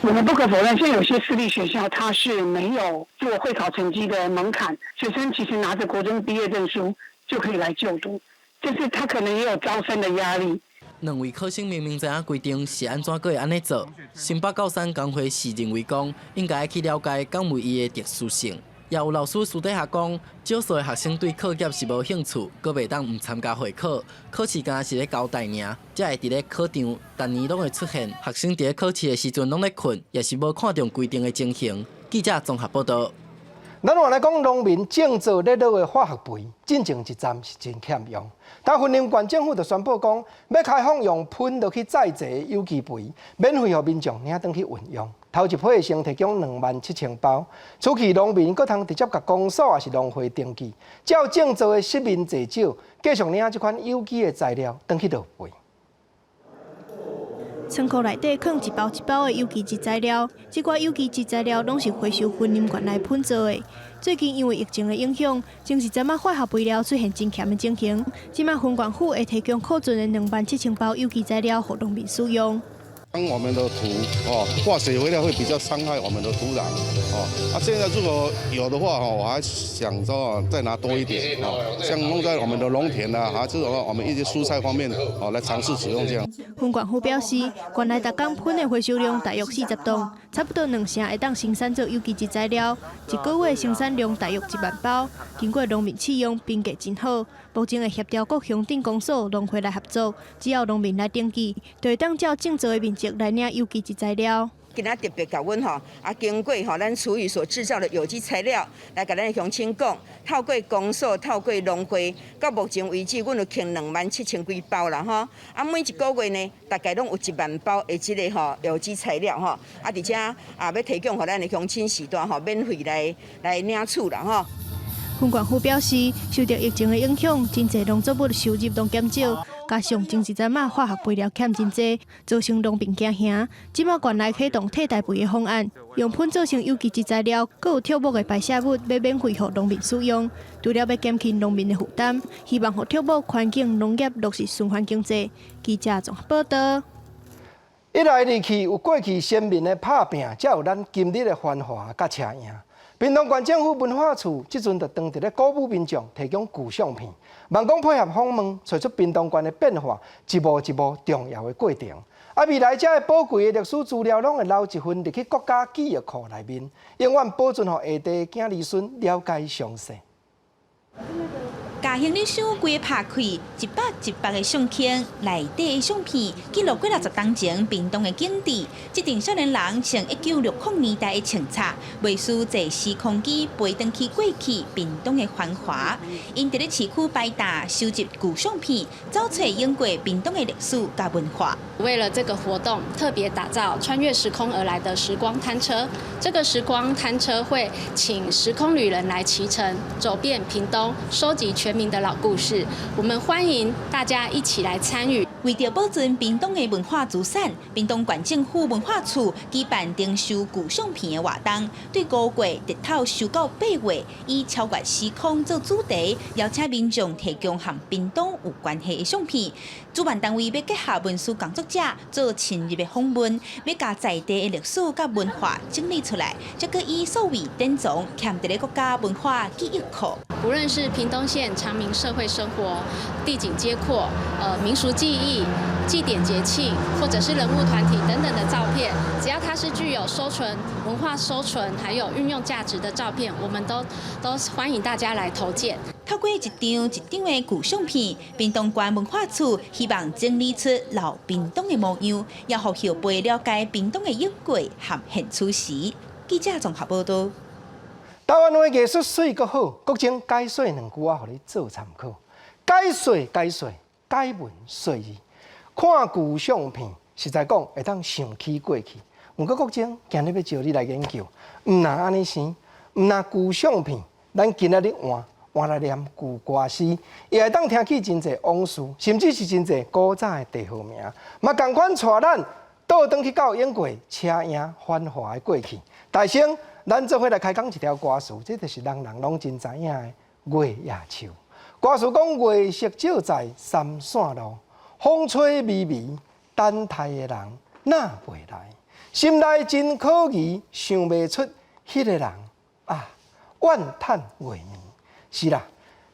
我們不可否認，現在有些私立學校它是沒有做會考成績的門檻，學生其實拿着國中畢業證書就可以來就讀，就是他可能也有招生的壓力。兩位考生明明知影規定是按怎閣會按呢做，新北教山工會是認為講，應該去了解敢有伊的特殊性。也有老師私底下講，少數的學生對課業是無興趣，閣袂當毋參加會考，考試敢若是咧交代爾，才會佇咧考場，逐年攏會出現學生佇咧考試的時陣攏咧睏，也是無看重規定的情形。記者綜合報道。咱話來講，農民種作咧落的化學肥，進前一站是真欠用。但雲林縣政府就宣布講，欲開放用噴落去栽植的有機肥，免費予民眾領轉去運用。頭一批先提供27,000包，初期農民閣通直接共公所抑是農會登記，照種作的實面濟少，繼續領這款有機的材料轉去落肥。倉庫內底囥一包一包的有機質材料，這寡有機質材料攏是回收雲林縣來噴做的。最近因為疫情的影響，前一陣仔化學肥料出現真欠的情形，這擺雲縣府會提供庫存的27,000包有機材料予農民使用。當我們的土哦，化學肥料會比較傷害我們的土壤哦。啊，現在如果有的話，我還想說再拿多一點哦，像弄在我們的農田啊，還是我們一些蔬菜方面哦，來嘗試使用這樣。雲縣府表示，縣內逐工噴的回收量大約40噸，差不多兩成會當生產做有機質材料，一個月生產量大約1萬包。經過農民試用，評價真好。目前會協調各鄉鎮公所、農會來合作，只要農民來登記，就會當照種作的面積來領有機質材料。今仔特別共阮吼，啊，經過吼咱廚餘所製造的有機材料，來共咱鄉親講，透過公所、透過農會，到目前為止，阮有傾27,000幾包啦吼。啊，每一個月呢，大概攏有1萬包的這个吼有機材料吼。啊，而且啊，欲提供予咱的鄉親時代吼，免費來領取啦吼。雲縣府表示，受著疫情的影響，真濟農作物收入攏減少，加上前一陣仔化學肥料欠真濟，造成農民驚惶。這擺縣內啟動替代肥的方案，用噴做成有機質材料，閣有竹木的排泄物，欲免費予農民使用。除了欲減輕農民的負擔，希望予竹木環境農業落實循環經濟。記者綜合報道。一來二去，有過去先民的拍拚，才有咱今日的繁華佮車贏。屏東縣政府文化處這陣就當佇咧鼓舞民眾提供舊相片，望講配合訪問，揣出屏東縣的變化，一步一步重要的過程。啊，未來這个寶貴的歷史資料，攏會留一份入去國家記憶庫內面，永遠保存予下代囝兒孫了解詳細。嘉興你想規个拍開，一百一百个相框，內底的相片記錄幾若十冬前屏東的景緻。這陣少年人穿1960年代的穿插，袂輸坐時空機飛轉去過去屏東的繁華。𪜶佇咧市區擺檔收集舊相片，走揣湧過屏東的歷史佮文化。為了這個活動，特別打造穿越時空而來的時光攤車。這個時光攤車會請時空旅人來騎乘，走遍屏東，收集全民聽的老故事。我們歡迎大家一起來參與。為著保存屏東的文化資產，屏東縣政府文化處舉辦徵收舊相片的活動，對五月日頭收到8月，以超越時空做主題，邀請民眾提供和屏東有關係的相片。主辦單位欲結合文史工作者做深入的訪問，欲共在地的歷史佮文化整理出來，才閣以數位典藏，徛佇咧國家文化記憶庫。無論是屏東縣常民社會生活、地景街廓、民俗技藝、祭典節慶，或者是人物團體等等的照片，只要它是具有收存文化收存還有運用價值的照片，我們都歡迎大家來投件。透過一張一張的舊相片，屏東縣文化處希望整理出老屏東的模樣，也予後輩了解屏東的過去和現此時。記者綜合報道。台灣話藝術媠閣好，國政解說兩句仔，予你做參考。解說解說，解文說字，看舊相片，實在講會當想起過去。毋過國政今日欲招你來研究，毋若按呢生，毋若舊相片，咱今仔日換換來念舊歌詞，也會當聽起真濟往事，甚至是真濟古早的地號名，嘛仝款帶咱倒轉去到永過車影繁華的過去。大聲，咱做伙來開講一條歌詞，這就是人人攏真知影的《月夜樹》。歌詞講月色照在三線路，風吹微微，等待的人哪袂來？心內真可疑，想袂出彼个人啊，怨嘆月暝。是啦，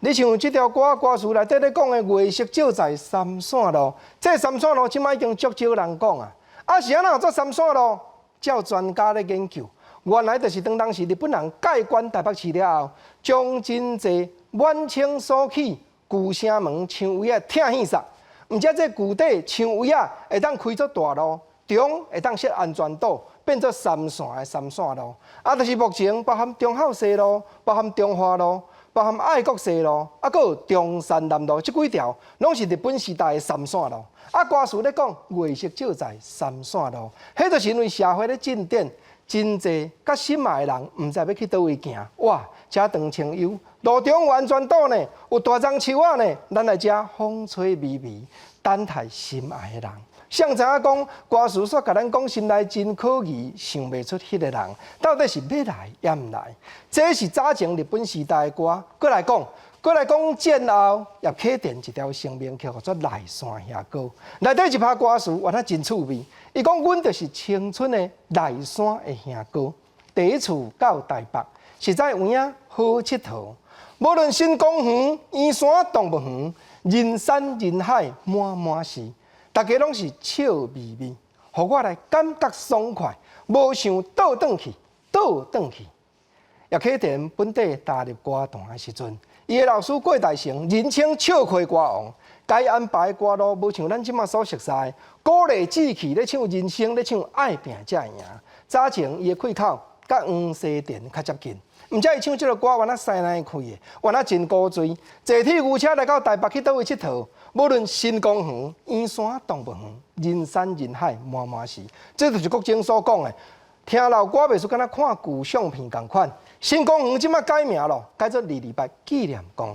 你像這條歌歌詞內底咧講的月色照在三線路，這三線路這擺已經足少人講啊。啊，是按怎做三線路？照專家咧研究，原來就是當當時日本人蓋關台北市了後，將真濟滿清所起舊城門牆圍仔拆去煞，毋才這舊底牆圍仔會當開做大路，中會當設安全島，變做三線的三線路。啊，就是目前包含忠孝西路、包含中華路、包含愛國西路，啊，閣有中山南路，這幾條攏是日本時代的三線路。啊，歌詞咧講月色照在三線路，彼就是因為社會咧進展，真濟佮心愛的人毋知欲去佗位行。哇，遮長清幽，路中有安全島呢，有大樟樹仔呢，咱來遮風吹微微，等待心愛的人。誰知影講歌詞煞共咱講心內真可疑，想袂出彼个人到底是欲來抑毋來。這是早前日本時代的歌，閣來講，閣來講戰後葉啟田一條成名曲，叫做《內山兄哥》。內底一拍歌詞，原來真趣味。伊講阮就是青春的內山的兄哥，第一次到台北，實在有影好𨑨迌。無論新公園、圓山動物園，人山人海，滿滿是。大家攏是笑眯眯，予我來感覺爽快，無想倒轉去，倒轉去。葉啟田本底踏入歌壇的時陣，伊的老師郭大成，人稱笑聵歌王，共伊安排歌路，無像咱這馬所熟悉，鼓勵志氣咧唱人生，咧唱愛拚才會贏。早前伊的開口佮黃西田較接近，毋才伊唱這个歌，原來師奶開的，原來真古錐。坐鐵牛車來到台北去佗位𨑨迌，無論新公園、圓山動物園，人山人海，滿滿是。這就是國政所講的，聽老歌袂輸，敢若看舊相片仝款。新公園這馬改名咯，改做二二八紀念公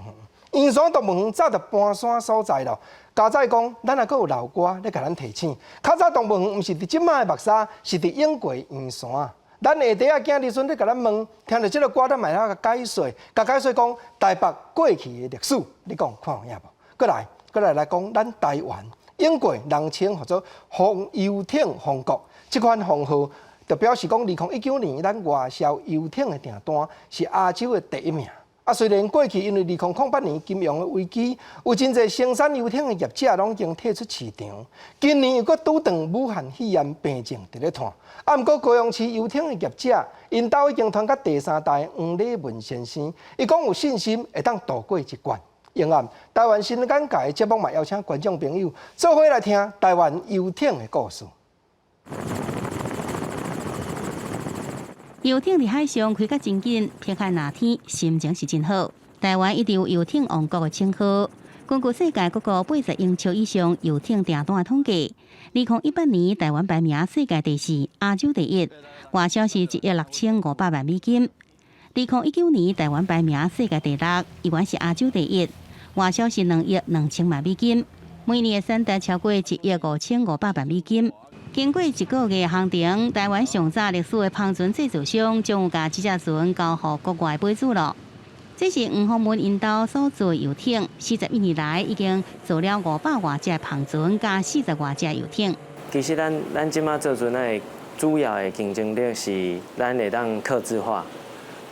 園。圓山動物園早就搬山所在咯。加載講，咱還閣有老歌咧共咱提醒。較早動物園毋是佇這馬的木柵，是佇永過圓山。咱下底仔囝兒孫咧共咱問，聽著這个歌，咱嘛會曉共解說，共解說講台北過去的歷史，你講看有影無？閣來，閣來來講，咱台灣永過人稱號做風遊艇王國，這款封號就表示講，2019年咱外銷遊艇的訂單是亞洲的第一名。啊，雖然過去因為2008年金融的危機，有真濟生產遊艇的業者攏已經退出市場。今年又閣拄著武漢肺炎病症佇咧拖。啊，毋過高雄市遊艇的業者，𪜶兜已經傳到第三代黃禮文先生，伊講有信心會當渡過這關。永暗台灣新眼界的節目嘛，邀請觀眾朋友做伙來聽台灣遊艇的故事。遊艇佇海上開甲真緊，偏海藍天，心情是真好。台灣一直有遊艇王國的稱號。根據世界各國80英尺以上遊艇訂單的統計，2018年台灣排名世界第四，亞洲第一，外銷是1億6500萬美金。2019年台灣排名世界第六，依然是亞洲第一，外銷是2億2千萬美金，每年的產值超過1億5500萬美金。經過一個月行程，台灣上早歷史的帆船製造商將有共這隻船交予國外買主囉。這是黃鴻文𪜶兜所做的遊艇，41年來已經做了500外隻帆船佮40外隻遊艇。其實咱這馬做船的主要的競爭力是咱會當客製化，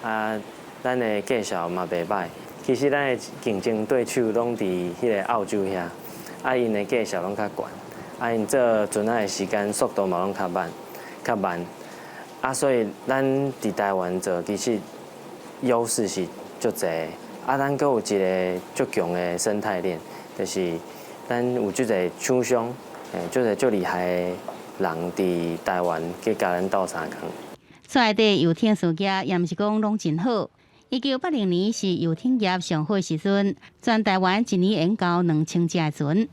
啊，咱的價數嘛袂䆀。其實咱的競爭對手攏佇彼个澳洲遐，啊，𪜶的價數攏較懸，啊，𪜶做船仔的時間速度嘛攏較慢，較慢，啊，所以咱佇台灣做其實優勢是足濟，啊，咱閣有一个足強的生態鏈，就是咱有足濟廠商，足濟足厲害的人佇台灣去共咱鬥相共。出來的遊艇事業也毋是講攏真好。1980年是遊艇業上好時陣，全台灣一年會交2000隻的船。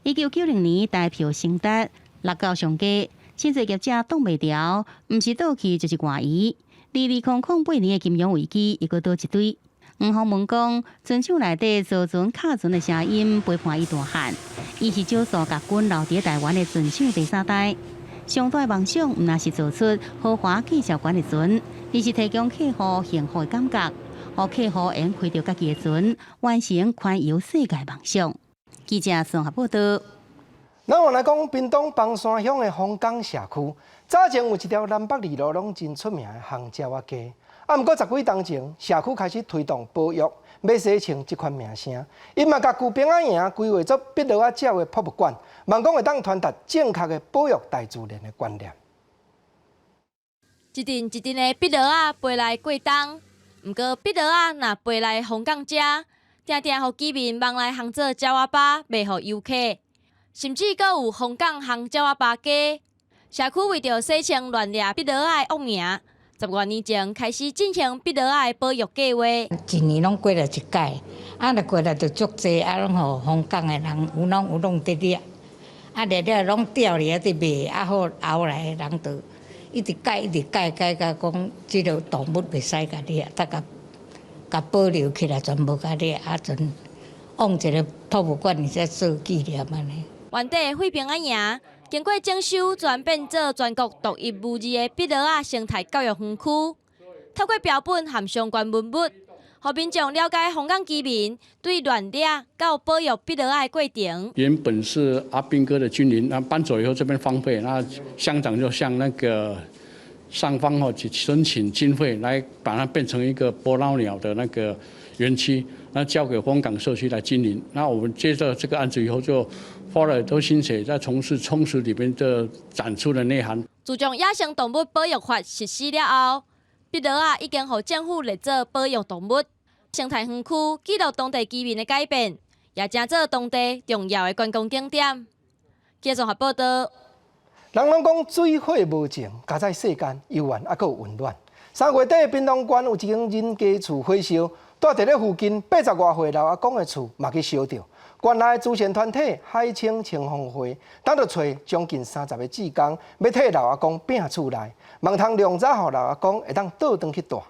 1990年台票升值六到上低，真濟業者擋袂牢，毋是倒去就是外移。2008年的金融危機又閣倒一堆。黃鴻文講，船廠內底造船卡船的聲音陪伴伊大漢，伊是少數共根留佇台灣的船廠第三代。上大的夢想，毋但是做出豪華價數懸的船，而是提供客戶幸福的感覺，予客戶會用開著家己的船，完成環遊世界夢想。記者綜合報道。咱來講，屏東枋山鄉的楓港社區，早前有一條南北二路攏真出名的烘鳥仔街。啊，毋過十幾冬前，社區開始推動保育，欲洗清這款名聲。𪜶嘛共舊兵仔營規劃做碧螺仔鳥的博物館，望講會當傳達正確的保育大自然的觀念。一陣一陣的碧螺仔飛來過冬，毋過碧螺仔若飛來楓港遮，定定予居民網來烘做鳥仔包賣予遊客，甚至閣有楓港烘鳥仔包街。社區為著洗清亂掠碧螺仔的惡名，10外年前開始進行碧螺仔的保育計劃。一年攏過來一擺，啊，若過來就足濟，啊，攏予楓港的人有攏有攏佇掠，啊，掠了攏釣佇遐佇賣，啊好後來的人就一直改，一直改，改甲講這个動物袂使共掠，得共共保留起來，全無共掠，啊，全往一个博物館裡才做紀念按呢。原底的廢兵仔營，經過整修，轉變做全國獨一無二的碧螺仔生態教育園區。透過標本和相關文物，予民眾了解楓港居民對亂掠到保育碧螺仔的過程。原本是阿兵哥的軍營，那搬走以後這邊荒廢，那鄉長就向那個上方哦去申請經費，來把它變成一個伯勞鳥的那個園區，那交給楓港社區來經營。那我們接到這個案子以後，就花了很多心血在從事充實裡面的展出的內涵。自從野生動物保育法實施了後，碧螺仔已經予政府列做保育動物。生態園區記錄當地居民的改變，也成做當地重要的觀光景點。記者綜合報道。人攏講水火無情，加在世間猶原猶閣有溫暖。3月底，屏東縣有一間人家厝火燒，蹛佇咧附近80外歲老阿公的厝嘛去燒著。縣內慈善團體海青青峰會，等著揣將近30个志工，欲替老阿公拚厝內，望通量早予老阿公會當倒轉去蹛。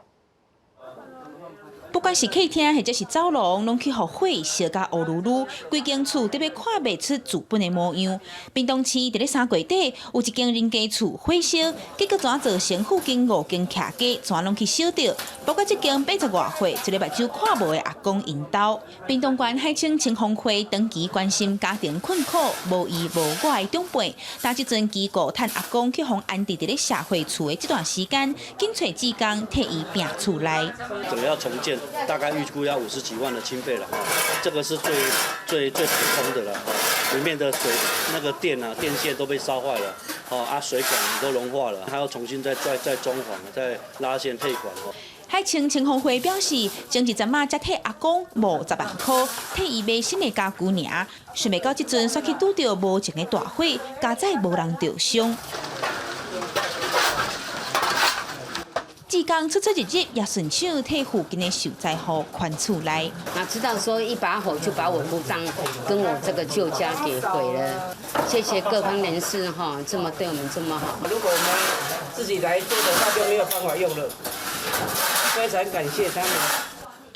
不管是客廳或者是走廊，攏去予火燒甲烏嚕嚕，規間厝特別看袂出厝本的模樣。屏東市佇咧3月底有一間人家厝火燒，結果怎造成附近五間徛家全攏去燒著，包括這間80外歲、一个目睭看無的阿公𪜶兜。屏東縣海青青峰會長期關心家庭困苦、無依無倚的長輩，但這陣機構趁阿公去予安置佇咧社會厝的這段時間，緊揣志工替伊拚厝內。整個要重建，大概預估要50幾萬的經費了，這個是最最最普通的了。裡面的水、那個電啊、電線都被燒壞了，哦啊，水管都融化了，還要重新再裝潢、再拉線配管。海青青峰會表示，前一陣仔才替阿公募10萬箍，替伊買新的家具爾，想袂到這陣煞去拄著無情的大火，佳哉無人著傷。志工出出入入，也順手替附近的受災戶寬厝內。哪知道說一把火就把我姑丈跟我這個舊家給毀了。謝謝各方人士哈，這麼對我們這麼好。如果我們自己來做的話，就沒有辦法用了。非常感謝他們。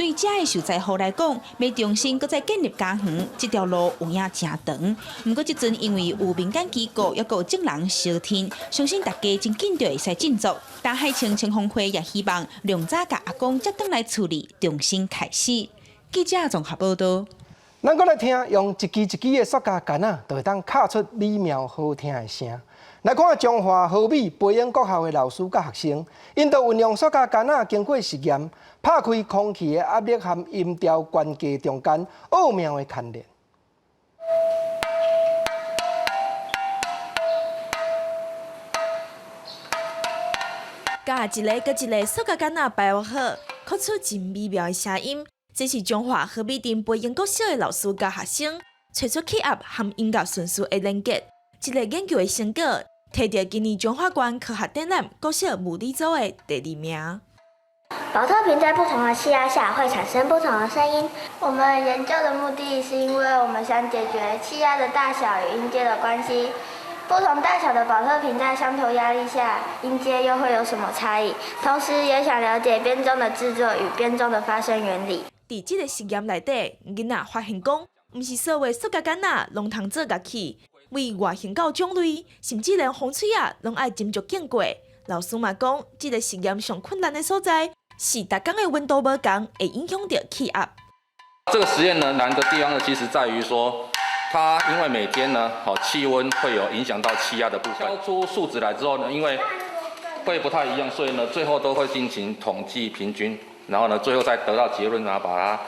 對遮的受災戶來講，欲重新閣再建立家園，這條路有影誠長。毋過這陣因為有民間機構，猶閣有眾人相挺，相信大家真緊就會使振作。但海清青峰會也希望量早共阿公接轉來厝裡重新開始。記者綜合報道。咱閣來聽，用一支一支的塑膠桿仔，就會當敲出美妙好聽的聲。來看彰化和美培英國校的老師佮學生，𪜶就運用塑膠桿仔經過實驗，拍開空氣的壓力和音調懸低中間奧妙的牽連。共一个閣一个塑膠桿仔排列好，發出真美妙的聲音。這是彰化和美鎮培英國小的老師佮學生，揣出氣壓和音樂順序的連結。這个研究的成果，提著今年彰化縣科學展覽國小物理組的第二名。寶特瓶在不同的氣壓下會產生不同的聲音。我們研究的目的是因為我們想解決氣壓的大小與音階的關係。不同大小的寶特瓶在相同壓力下，音階又會有什麼差異？同時也想了解編鐘的製作與編鐘的發聲原理。佇這个實驗內底，囡仔發現講，毋是所有塑膠桿仔攏通做樂器，為外形到種類，甚至連風吹仔攏愛斟酌經過。老師嘛講，這个實驗上困難的所在是，逐工的溫度無仝，會影響著氣壓。這個實驗呢，難的地方呢，其實在於說，它因為每天呢，好氣溫會有影響到氣壓的部分。敲出數值來之後呢，因為會不太一樣，所以呢，最後都會進行統計平均，然後呢，最後再得到結論，然後把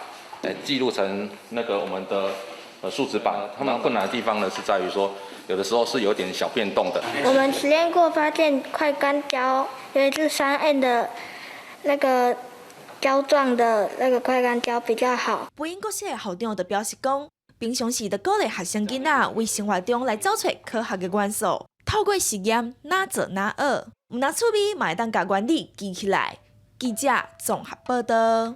它記錄成那個我們的數值板。他們困難的地方呢，是在於說，有的時候是有點小變動的。我們實驗過發現，快乾膠，有一支3M 的那個膠狀的那個快乾膠比較好。培英國小的校長就表示講，平常時就鼓勵學生囡仔為生活中來找揣科學的元素，透過實驗哪做哪學，毋但趣味，嘛會當共原理記起來。記者綜合報道。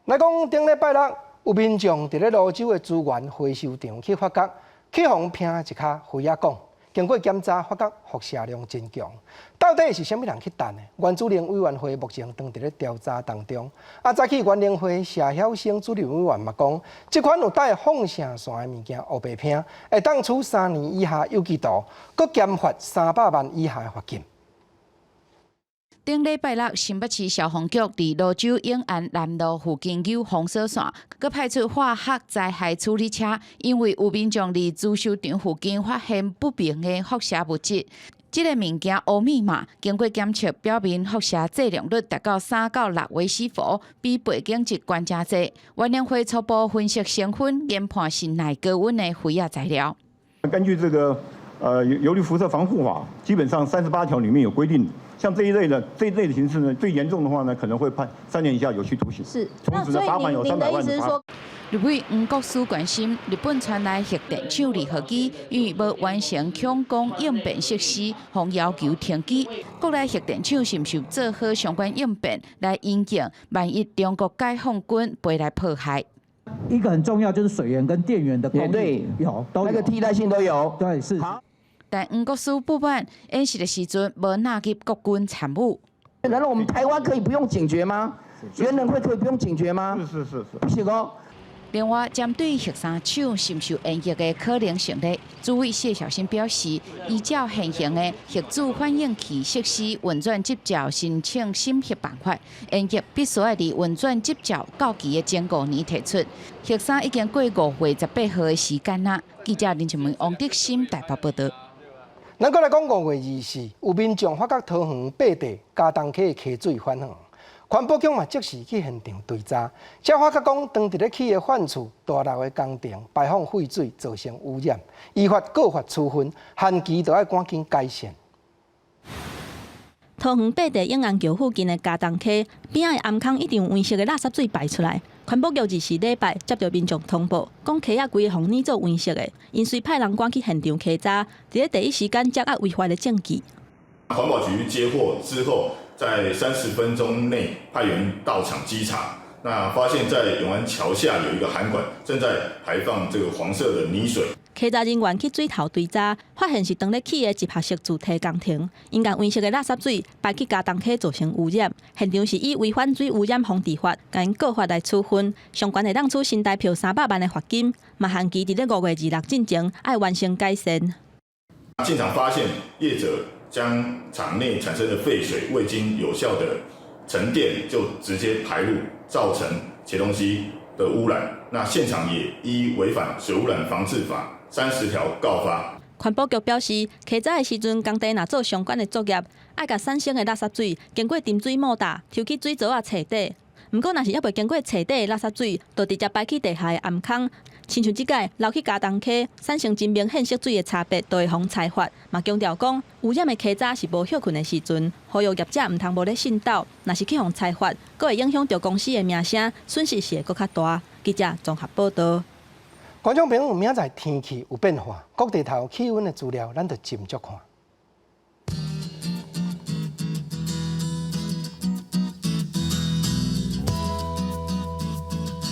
來講，頂禮拜六有民眾佇咧蘆洲的資源回收場去發覺，去予人拚一跤廢仔摃，經過檢查發覺輻射量真強，到底是啥物人去擲的？原子能委員會目前正佇咧調查當中。啊，早起原能會謝曉星主任委員嘛講，這款有帶放射線的物件烏白拚，會當處3年以下有期徒，閣兼罰300萬以下的罰金。頂禮拜六，新北市消防局佇蘆洲永安南路附近有封鎖線，閣派出化學災害處理車，因為有民眾佇資收場附近發現不明的輻射物質。這个物件烏密碼，經過檢測，表明輻射劑量率達到3到6微西弗，比背景值懸誠濟。原能會初步分析成分，研判是耐高溫的廢仔材料。根據這個油氯輻射防護法，基本上38條裡面有規定。像這一類的這一類的形式呢，最嚴重的話呢，可能會判3年以下有期徒刑。是，從此呢罰款有300萬的罰。立委黃國書關心，日本傳來核電廠二號機因為無完成強光應變設施，予要求停機。國內核電廠是毋是有做好相關應變來因應？萬一中國解放軍飛來破壞？一個很重要就是水源跟電源的供應，對，有，都那個替代性都有。對，是。但黃國書不滿演習的時陣無納入國軍參與。難道我們台灣可以不用警覺嗎？原能會可以不用警覺嗎？是是是是，不行哦。另外，針對核三廠是毋是有延役的可能性呢？主委謝曉新表示，依照現行的核子反應器設施運轉執照申請審核辦法，延役必須愛佇運轉執照到期的前5年提出。核三已經過5月18號的時間啦。記者林靜文、王德森台北報導。咱閣來講5月24，有民眾發覺桃園八地佳冬溪的溪水反黃，環保局嘛即時去現場追查，才發覺講當佇咧起的販厝大樓的工程排放廢水造成污染，依法告發處分，限期就愛趕緊改善。桃園八地永安橋附近的佳冬溪邊仔的頷坑一定有黃色的垃圾水排出來。環保局24禮拜接著民眾通報，講溪仔規个予染做黃色的，𪜶隨派人趕去現場稽查，佇咧第一時間掌握違法的證據。環保局接獲之後，在30分鐘內派員到場稽查，那發現在永安橋下有一個涵管正在排放這個黃色的泥水。稽查人員去水頭追查，發現是當咧起的集合式住宅工程，𪜶共黃色的垃圾水排去佳冬溪造成污染。現場是以違反水污染防治法，共𪜶告發來處分，上懸會當處新台票300萬的罰金，嘛限期佇咧5月26進前愛完成改善。現場發現業者將廠內產生的廢水未經有效的沉澱，就直接排入，造成茄苳溪的污染。那現場也依違反水污染防治法30條告發。環保局表示，稽查的時陣，工地若做相關的作業，愛共產生的垃圾水經過沉水莫打，抽去水槽仔池底。毋過，若是猶未經過池底的垃圾水，就直接排去地下的頷孔。親像這擺流去佳冬溪，產生真明顯色水的差別，就會予裁罰。嘛強調講，污染的溪渣是無歇睏的時陣，呼籲業者毋通無咧信守，若是去予裁罰，閣會影響著公司的名聲，損失是會閣較大。記者綜合報導。觀眾朋友，明仔載天氣有變化，各地頭氣溫的資料，咱就斟酌看。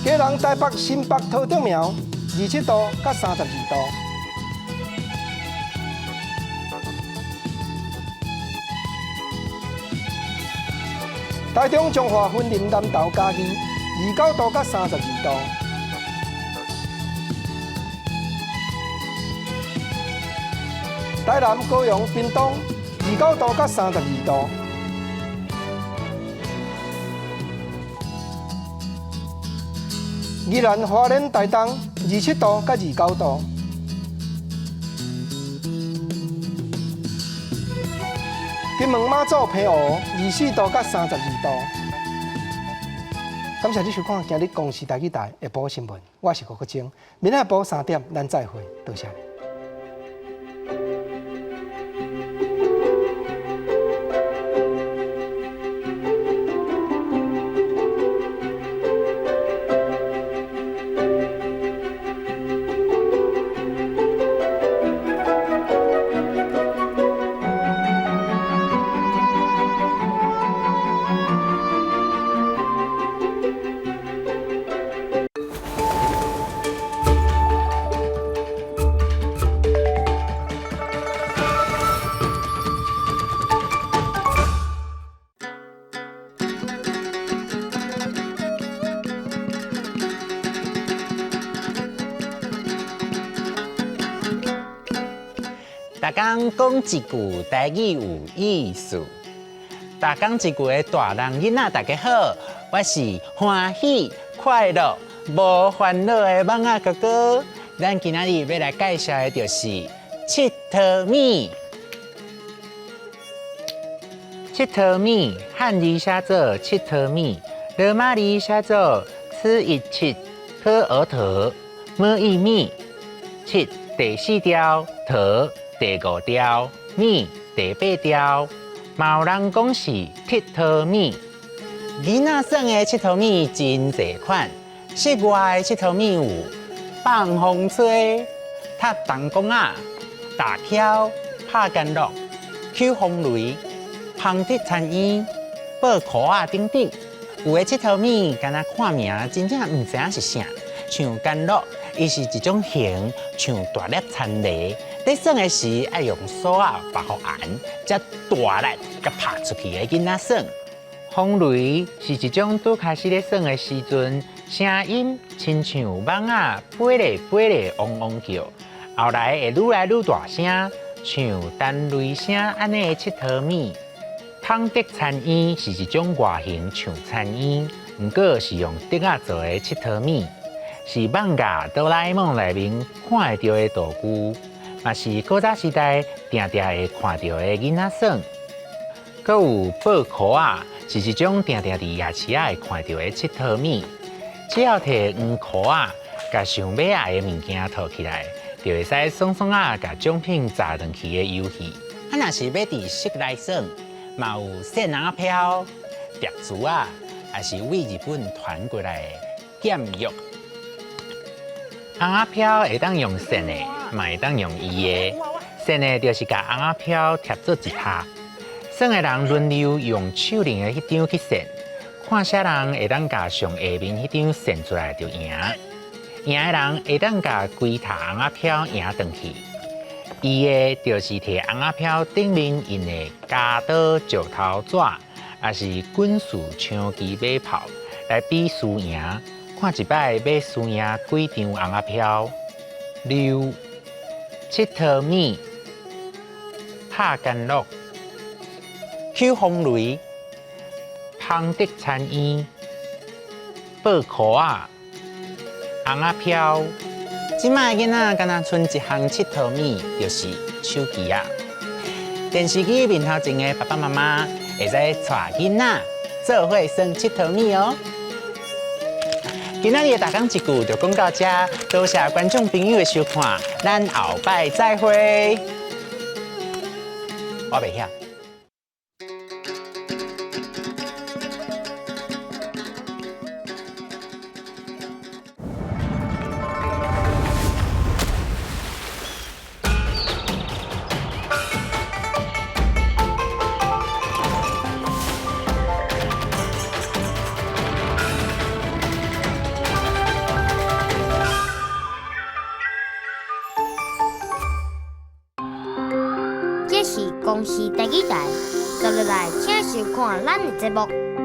基隆、台北、新北、桃竹苗，27度到32度。台中、彰化、雲林、南投、嘉義，29度到32度。台南、高雄、屏東，29度到32度。宜蘭、花蓮、台東，27度到29度。金門、馬祖、澎湖，24度到32度。感謝你收看今日公視台語台下晡新聞，我是郭國晶，明仔下晡3點，咱再會，多謝。逐工講一句台語有意思，逐工一句的大人囡仔大家好，我是歡喜快樂無煩惱的蠓仔哥哥。咱今仔日欲來介紹的就是𨑨迌物。𨑨迌物，漢字寫做𨑨迌物，羅馬字寫做此一七科爾特麼一物，七第四調，迌第五調，物第八調，嘛有人講是𨑨迌物。囡仔耍的𨑨迌物真濟款，室外的𨑨迌物有放風吹、踢彈弓仔、打蹺、拍干樂、搝風雷、芳竹田煙、報箍仔等等。有的𨑨迌物，敢若看名真正毋知影是啥，像干樂，伊是一種形，像大粒田螺。咧耍的時，愛用索仔縛予絚，才大力共拍出去的囡仔耍。風雷是一種拄開始咧耍的時陣，聲音親像蠓仔飛咧飛咧嗡嗡叫，後來會愈來愈大聲，像彈雷聲按呢的𨑨迌物。芳竹田煙是一種外形像田煙，毋過是用竹仔做的𨑨迌物，是艋舺哆啦 A 夢內面看會著的道具。嘛是古早時代定定會看著的囡仔耍。閣有報箍仔，是一種定定佇夜市仔會看著的𨑨迌物。只要提黃箍仔，共想欲愛的物件套起來，就會使爽爽仔共獎品砸轉去的遊戲。啊，若是欲佇室內耍，嘛有扇尪仔飄、疊珠仔，也是對日本傳過來的劍玉。尪仔飄會當用扇的，嘛會當用移的。扇的就是共尪仔飄疊做一塔，耍的人輪流用手輪的彼張去扇，看啥人會當共上下面彼張扇出來就贏。贏的人會當共規塔尪仔票贏轉去。伊的就是提尪仔票頂面印的鉸刀、石頭紙，抑是軍事槍支馬炮來比輸贏，看一擺欲輸贏幾張尪仔票。溜、𨑨迌物、拍干樂、搝風雷、芳德餐院、報箍仔、尪仔票。這擺囡仔敢若賰一項𨑨迌物，就是手機仔。電視機面頭前的爸爸媽媽會使帶囡仔做伙耍𨑨迌物哦。今仔日的大港一句就講到這，多謝觀眾朋友的收看，咱後擺再會。我袂曉。這是公視第二台，接落來請收看咱的節目。